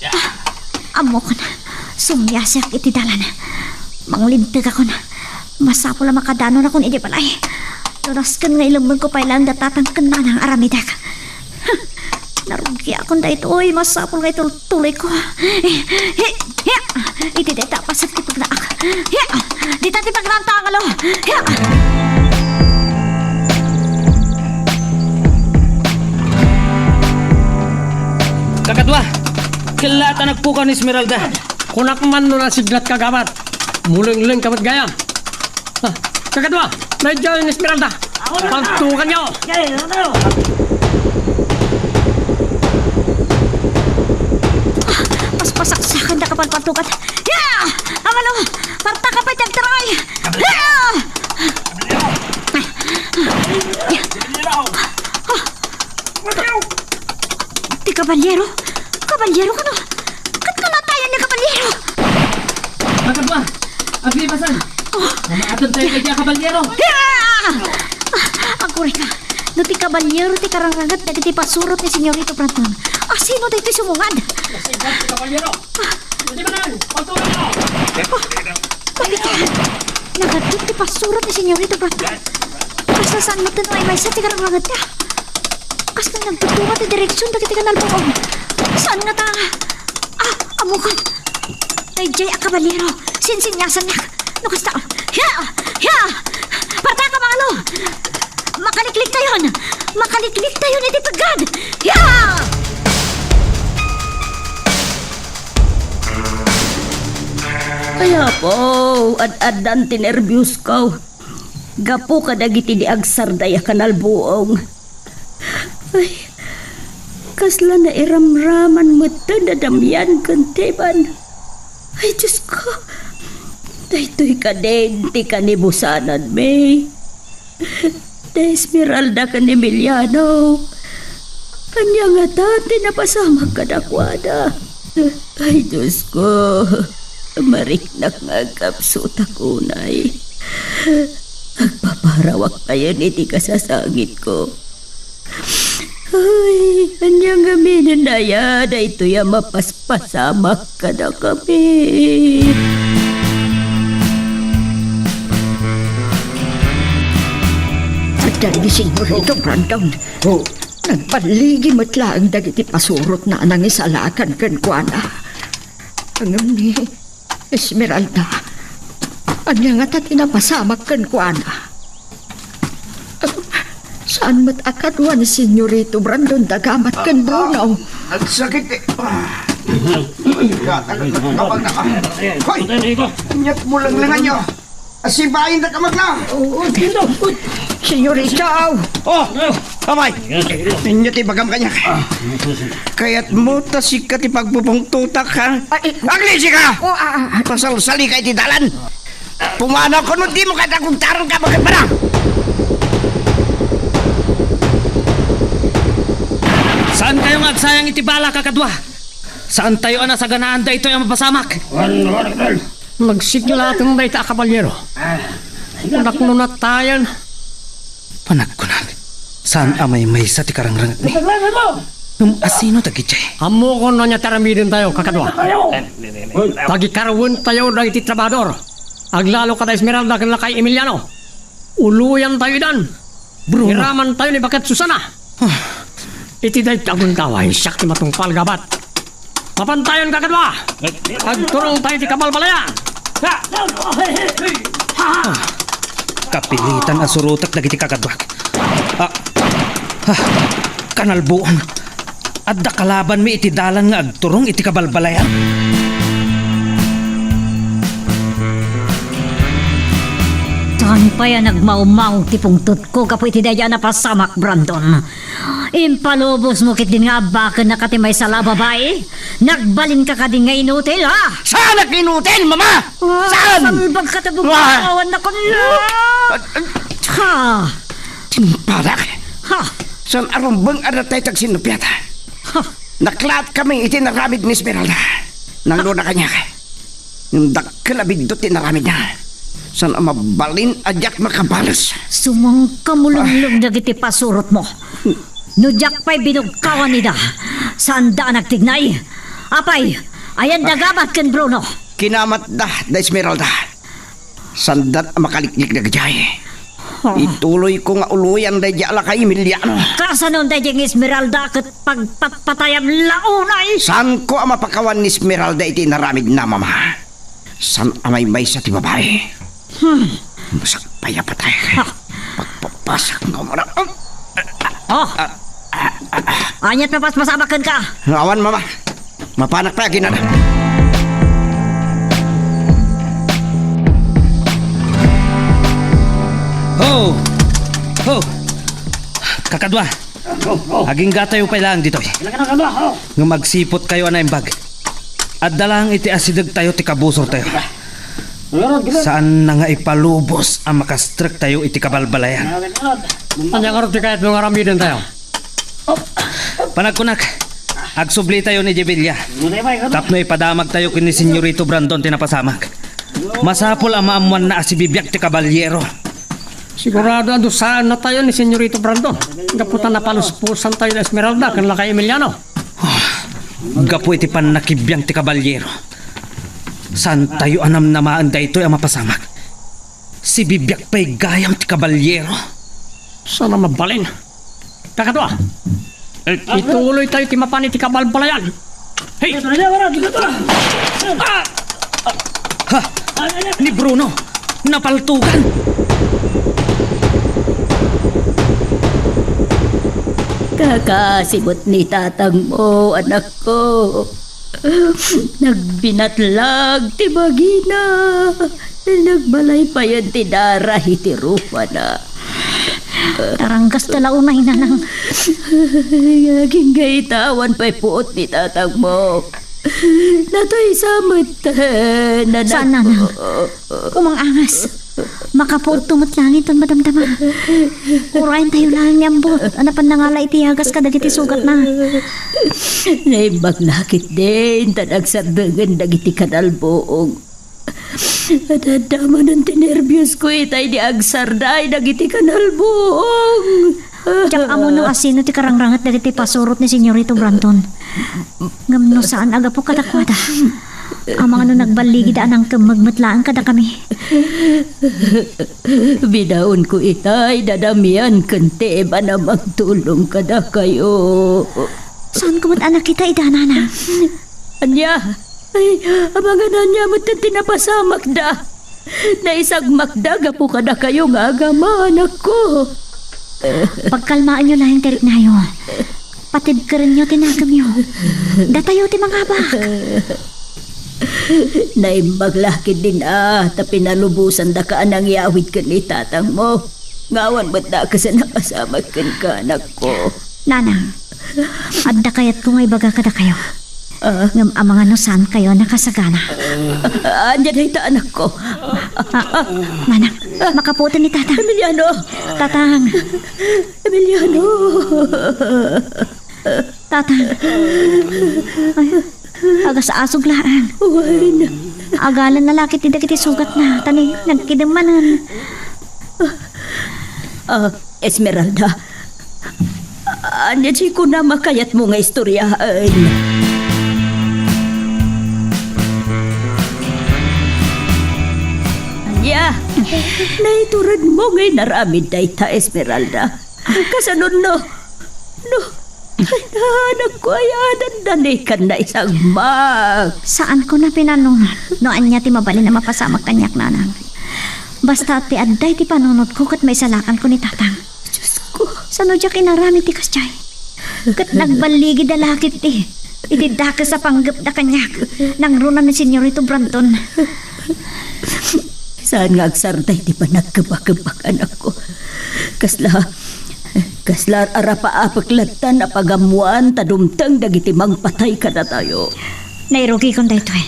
Ah, ammokon, sumiasiak iti dalan. Manglinteg akon. Masapul a makadanonakon iti balay. No nasken nga ilemmengko pay laeng da tatang ken nanang aramidek. Narugiakon daytoy, masapul nga itultuloyko. Hi, hi, hi. Iti dayta a paset ti pagnaak. Hi, dita ti pagnaak, tangalo. Hi. Kakadua, kella ta nagpukaw ni Esmeralda. Kunak man no nasiglat ka, gabat. Mulengleng ka met gayam. Ah, kakadua, daydiay ni Esmeralda. Pantukanyo. Paspasaksakan da ka panpantukan. Ya! Amalo, parta ka pay ti agtaray. Ya! Ti kabaliero? Kabaliero kano? Ket natayan ni kabaliero? Makadua, agribasan. Oh. Umaatod tayo kay Kabaliero. Ah! Agurayka. Ti kabalyero ti karangranget dagiti pasurot ni Senyorito Brandon. Asino daytoy sumungad? Nasibak ti kabalyero. Di ba nan? Pagtulong mo! Nagaddut ti pasurot ni Senyorito Brandon. Kasla saan met no ay maysa ti karangrangetna. Kasla nagtuttunga ti direksion dagiti kanalbuong. Saan ngata? Ah, ammokon. Daydiay a kabalyero. Sinsinyasannak. No kasta, ya! Ya! Partaka, mangalo! Makalikliktayon! Makalikliktayon iti peggad! Ya! Ay, apo, ad-addan ti nerbios ko. Gapu kadagiti di agsarday a kanalbuong. Ay, kasla nairamraman metten da Damian ken Teban. Ay, Diosko, daytoy kadin ti kanibusananmi. Da Esmeralda ken Emiliano. Ania ngata ti napasamak kadakuada? Ay, Diosko, mariknak nga agkapsutak unay. Agpaparawak payen iti kasasangitko. Ay, ania ngamin aya daytoy a mapaspasamak kadakami? Adda ni Senyorito Brandon. Oh. Nagballigi met laeng dagiti pasurotna a nangisalakan kenkuana. Ngem ni Esmeralda, ania ngata ti napasamak kenkuana? Saan met a kadua ni Senyorito Brandon da Gamat ken Bruno? Agsakit eh. Hoy! Inyat mo lang lang nyo. Asibayan da ka magna. Senyorito! Oh! Amay! Inyo ti bagam kanya. Kayat mo ta sika ti pagpupungtutak, ha? Ay, eh. Aglisi ka! Oh, ah, ah, ah. Pasalsali ka iti dalan. Pumanaw kuno di mo kayat agugtaran ka, bakit ba na? Saan kayo nga agsayang iti bala, kakadua? Saan tayo a nasaganaan daytoy a mapasamak? Wan, wan, wan. Nagsiglaten dayta a kabalyero. Kunak no natayan. Panagkunak, saan a maymaysa ti karangrangetmi? Ngem asino dagiti? Ammokon no ania ti aramiden tayo, kakadua. Tagikarwen tayo dagiti trabahador. Aglalo kada Esmeralda ken lakay Emiliano. Uloyan tayo idan. Bruno. Iraman tayo ni Baket Susana. Ah. Iti dayta a gundaway, siak ti matungpal, Gabat. Mapantayon, kakadua. Agturong tayo ti kabalbalayan. Ah. Kapilitan a surotek dagiti kakaduak. Ah. Ah. Kanalbuong. Adda kalabanmi iti dalan nga agturong iti kabalbalayan. Saan pay a nagmawmaw ti pungtotko gapu iti daydiay a napasamak, Brandon? Impalubosmo ketdin nga abbakennaka ti maysa la a babai? Nagbalinka kadi nga inutil, ha? Saanak inutil, Mama? Ah, saan? Salbagka ta bugtawanak, ah! Ha? Timpadak? Ha? Saan a rumbeng a datay tagsinnupiat? Ha? Naklaat kami iti naramid ni Esmeralda. Nangruna kaniak. Ngem dakkel a biddut ti naramidna. Saan a mabalin a diak makabales. Sumangkamulengleg dagiti pasurotmo. No diak pay binugkawan ida, saanda a nagtignay. Apay, ayan da Gabat ken Bruno? Kinamatda da Esmeralda. Saandan a makaliklik dagitoy. Ituloyko nga uloyan daydiay a lakay Emiliano. Kasano daydiay nga Esmeralda ket pagpatpatayam la unay? Saanko a mapakawan ni Esmeralda iti inaramidna, Mama. Saan a maymaysa ti babai. Hmm. Masak pay a patay. Ha. Pagpapasak nga umuna. Oh! Ania't mapaspasamak kenka? Awan, Mama. Mapanak pay aginana. Ho! Ho! Kakadua, aginggatayo pay laeng ditoy. Ngem agsiputkayo a naimbag. Adda laeng iti asidegtayo ti kabusortayo. Saanna nga ipalubos a makastrektayo iti kabalbalayan. Ania ngarud ti kayatmo nga aramidentayo? Panagkunak, agsublitayo ni Jebilla tapno ipadamagtayo ken ni Senyorito Brandon ti napasamak. Masapul a maammoanna a sibibiag ti kabalyero. Sigurado a dusaennatayo ni Senyorito Brandon. Gapu ta napalusposantayo ni Esmeralda ken Lakay Emiliano. Gapu iti pannakibiang ti kabalyero, saantayo a namnamaen daytoy a mapasamak. Sibibiag pay gayam ti kabalyero. Saan a mabalin? Kakadua, it-, ituloytayo ti mapan iti kabalbalayan. Hey! Ah! Ha! Ni Bruno, napaltugan! Kakasibut ni tatangmo, anakko. Nagbinatlag ti bagina. Nagbalay payen ti dara iti rupana. Taranggas ta la unay, nanang. Agingga ita, awan pay puot ni tatangmo. Natay sa met, eh, nanak. Saan, nanang? Umang-angas. Makapuodto met laeng ton madamdama. Urayentayo laeng ni Ambot a napan nangala iti yagas kadagiti sugatna. Naimbag la ketdin ta nagsardengen dagiti kanalbuong. Adda manen ti nerbios ko itay di agsarday dagiti kanalbuong. Diak ammo no asino ti karangranget dagiti pasurot ni Senyorito Brandon. Ngem no saan a gapu kadakuada, amangan no nagballigida a nangkemmeg met laeng kadakami. Bidaonko itay dadamian ken ti iban a mangtulong kadakayo. Saanko met a nakita ida, nanang. Ania? Ay, amangan ania met ti napasamakda. Naisagmakda gapu kadakayo nga agama, anakko. Pagkalmaenyo laeng ti riknayo. Patibkerenyo ti nakemyo. Datayo ti mangabak. Naimbag la ketdin a ta pinalubosandaka a nangyawid ken ni tatangmo. Nga awan met dakes a napasamak kenka, anakko. Nanang, adda kayatko nga ibaga kadakayo. Ah? Ngem amangan no saankayo a nakasagana. Ah, ania dayta, anakko? Ah, nanang, makapuoten ni tatang. Emiliano! Tatang! Emiliano! Tatang. Ay, agasasog laeng. Wen. Agalan na la ketdi dagiti sugatna, ta nagkidem manen. Ah, Esmeralda. Ania ti kunam a kayatmo nga istoryaen? Ania? Naituredmo nga inaramid dayta, Esmeralda? Kasano no? No? Ay, anakko, ay, dandani ken naisagmak. Saanko a pinanunot no ania ti mabalin a mapasamak kaniak, nanang. Basta ti adda iti panunotko ket maisalakanko ni tatang. Diosko. Sano diak inaramid ti kasdiay? Ket nagballigida la ketdi iti dakes a panggepda kaniak nangruna ni Senyorito Brandon. Saan nga agsarday ti panagkebakebak, anakko. Kasla, kasla arapaapek latta a pagammoan ta dumteng dagiti mangpatay kadatayo. Nairugikon daytoy.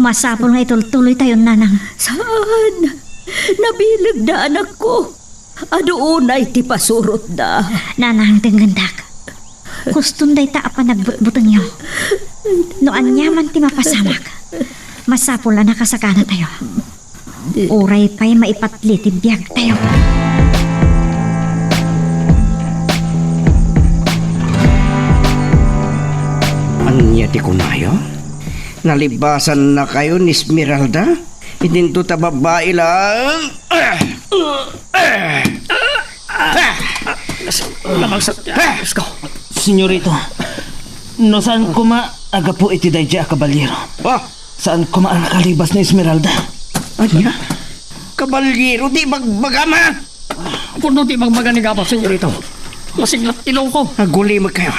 Masapul nga itultuloytayon, nanang. Saan? Nabilegda, anakko. Adu unay ti pasurotda. Nanang, dengngendak. Kuston dayta a panagbutbutengyo. No aniaman ti mapasamak, masapul a nakasaganatayo. Uray pay maipatli ti biagtayo. Ania ti kunayo? Nalibasannakayo ni Esmeralda? Idinto ta babbai laeng. Labagsak. Diyos ko. Senyorito, no saan koma a gapu iti daydiay a kabalyero. Ah! Saan koma a nakalibas ni Esmeralda. Ania? Kabalyero ti ibagbagam, ha? Pudno ti ibagbaga ni Gapa, senyorito. Masiglat ti ilongko. Agulimekkayo.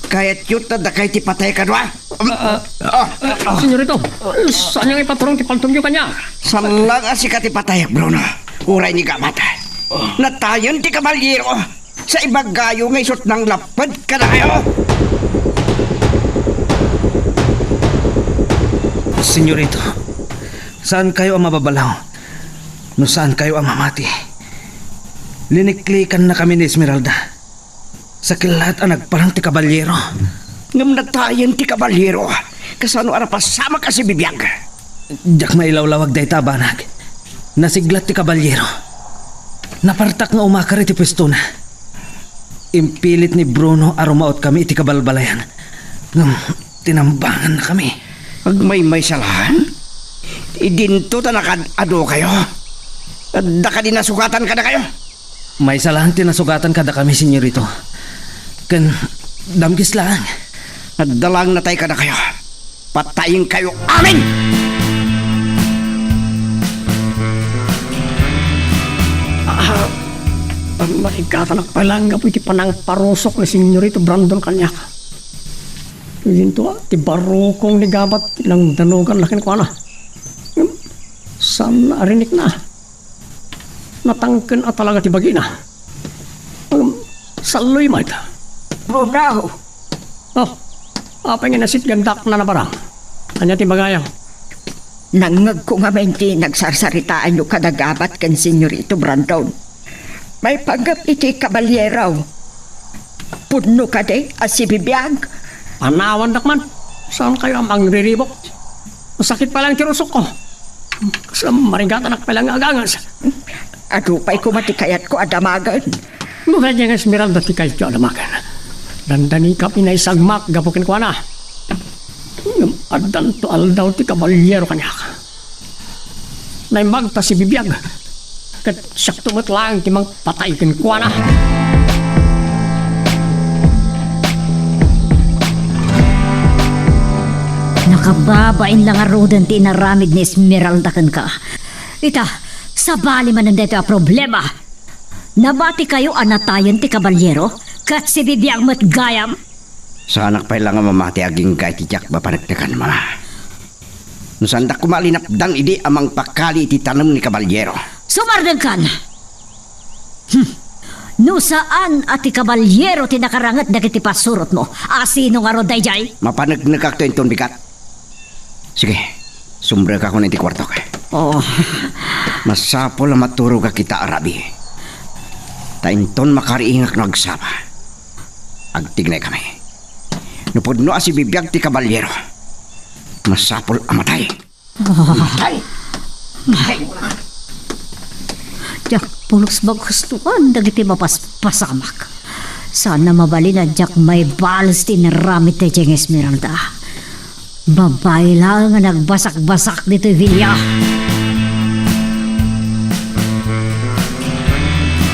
Kayatyo ta dakay ti patay kadua? Ah, ah, ah, senyorito, saan nga ipaturong ti paltogyo kaniak? Saan lang a sika ti patay, Bruno. Uray ni Gapa. Natayen ti kabalyero. Sa ibagayo nga isut' nanglapped kadakayo. Senyorito, saankayo a mababalaw no saankayo a mamati. Liniklikankami ni Esmeralda. Sakit laeng a nagparang ti kabalyero. Ngem natayen ti kabalyero. Kasano a napasamak a sibibiag? Diak mailawlawag dayta a banag. Nasiglat ti kabalyero. Napartak nga umakar iti puestona. Impilit ni Bruno a rumaotkami iti kabalbalayan. Ngem tinambangannakami. Agmaymaysa laeng? Idinto ta nakaad-adokayo. Adda kadi nasugatan kadakayo? Maysa laeng ti nasugatan kadakami, Senyorito. Ken damgis laeng. Adda laeng natay kadakayo. Patayenkayo amin! Ah, ah, marigatanak pay laeng gapu iti panangparusok ni Senyorito Brandon kaniak. Idinto, ah, ti barukong ni Gabat ti nangdanugan la kenkuana. Saan a rinikna. Natangken a talaga ti bagina. Ngem, salloy met. Bruno! Oh, apay nga nasitgandak na nabarang? Ania ti bagayo? Nangngegko ngamin ti nagsarsaritaanyo kada Gabat ken Senyorito Brandon. Maipanggep iti kabaliero. Pudno kadi a sibibiag? Panawandak man. Saankayo a mangriribuk? Masakit pay laeng ti rusokko. Kas marigatanak pay laeng nga agangas. Adu pay koma ti kayatko a damagen. No kayat ni Esmeralda ti kayatyo a damagen, dandanikami naisagmak gapu kenkuana. Ngem addanto aldaw ti kabaliero kaniak. Naimbag ta sibibiag. Ket siakto met laeng ti mangpatay kenkuana. Nakababain la ngaruden ti inaramid ni Esmeralda kenka. Ita, sabali manen daytoy a problema. Nabatikayo a natayen ti kabaliero, ket sibibiag met gayam. Saanak pay la nga mamati agingga iti diak mapaneknekan, Mama. No saandak koma a linapdan idi a mangpakali iti tanem ni kabaliero. Sumardengkan! Hmm. No saan a ti kabaliero ti nakaranget dagiti pasurotmo, a sino ngarud daydiay? Mapaneknekakto inton bigat. Sige, sumrekakon iti kuartok. Oh. Masapul a maturogak ita a rabii. Ta inton makariingak no agsapa, agtignaykamin. No pudno a sibibiag ti kabaliero, masapul a matay. Ah. Matay! Matay! Diak pulos magustuan dagiti mapaspasamak. Saan a mabalin a diak maibales ti inaramid daydiay nga Esmeralda. Babai laeng nga nagbasakbasak ditoy bilia.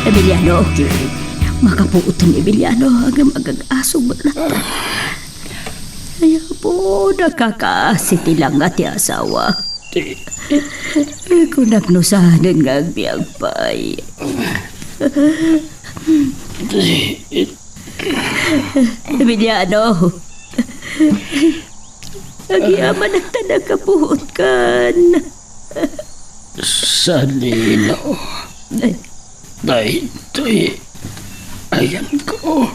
Emiliano, makapuoten, Emiliano, agam agag-asog met latta. Ay, apo, nakakaasi ti langa ti asawa. Kunak no saanen nga agbiag pay. Emiliano, agyamanak ta nakapuotkan. Sanino? Ay. Daytoy ayanko.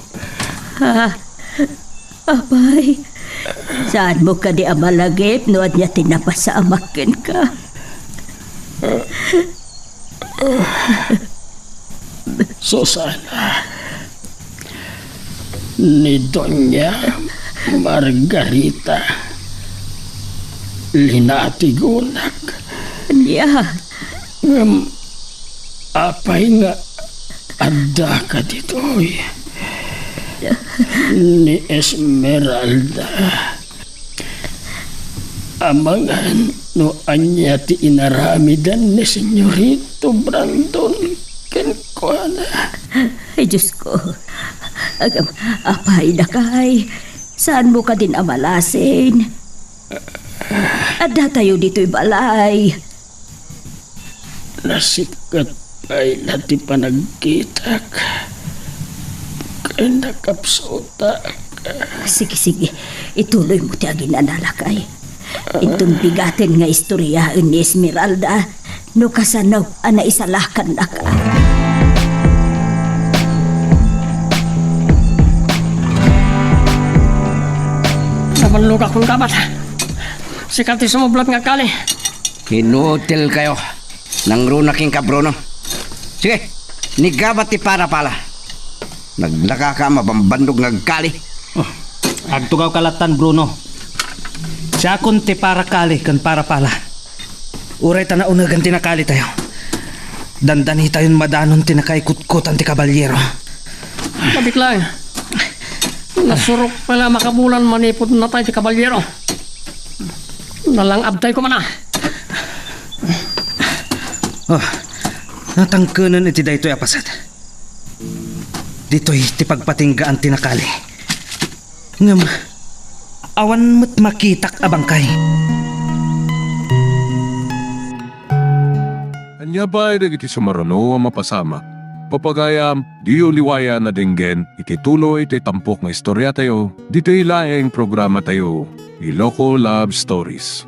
Ah, apay, saanmo kadi a malagip no ania ti napasamak kenka? Susana, ni Doña Margarita, linatigonak. Ania? Ngem apay nga addaka ditoy? Ni Esmeralda. Amangan no ania ti inaramidan ni Senyorito Brandon kenkuana. Ay, Diosko. Agam, apay, dakay. Saanmo kadin a malasin? Addatayo ditoy balay. Nasikkat pay la ti panagkitak ken nakapsutak. Sige, sige. Ituloymo ti aginana, lakay. Inton bigaten nga istoryaen ni Esmeralda no kasano a naisalakannaka. Nabannogakon, Gabat. Sika ti sumublat nga agkali. Inutilkayo. Nangruna kenka, Bruno. Sige, ni Gabat ti parapala. Naglakaka a mabambannog nga agkali. Oh, agtugawka lattan, Bruno. Siakon ti parakali ken parapala. Uray ta naunegan ti nakalitayo. Dandanitayon madanon ti nakaikutkutan ti kabalyero. Mabit lang. Nasurok pay la makabulan manipud natay ti kabalyero. Nalang-abtay ko man a. Oh, natangkenen iti daytoy a paset. Ditoy ti pagpatinggaan ti nakali. Ngem, awan met makitak a bangkay. Ania pay dagiti sumaruno a mapasamak? Pagayam, diyo liwayan a denggen iti tuloy ti tampok nga istoriatayo, ditoy laeng programatayo, Iloko Love Stories.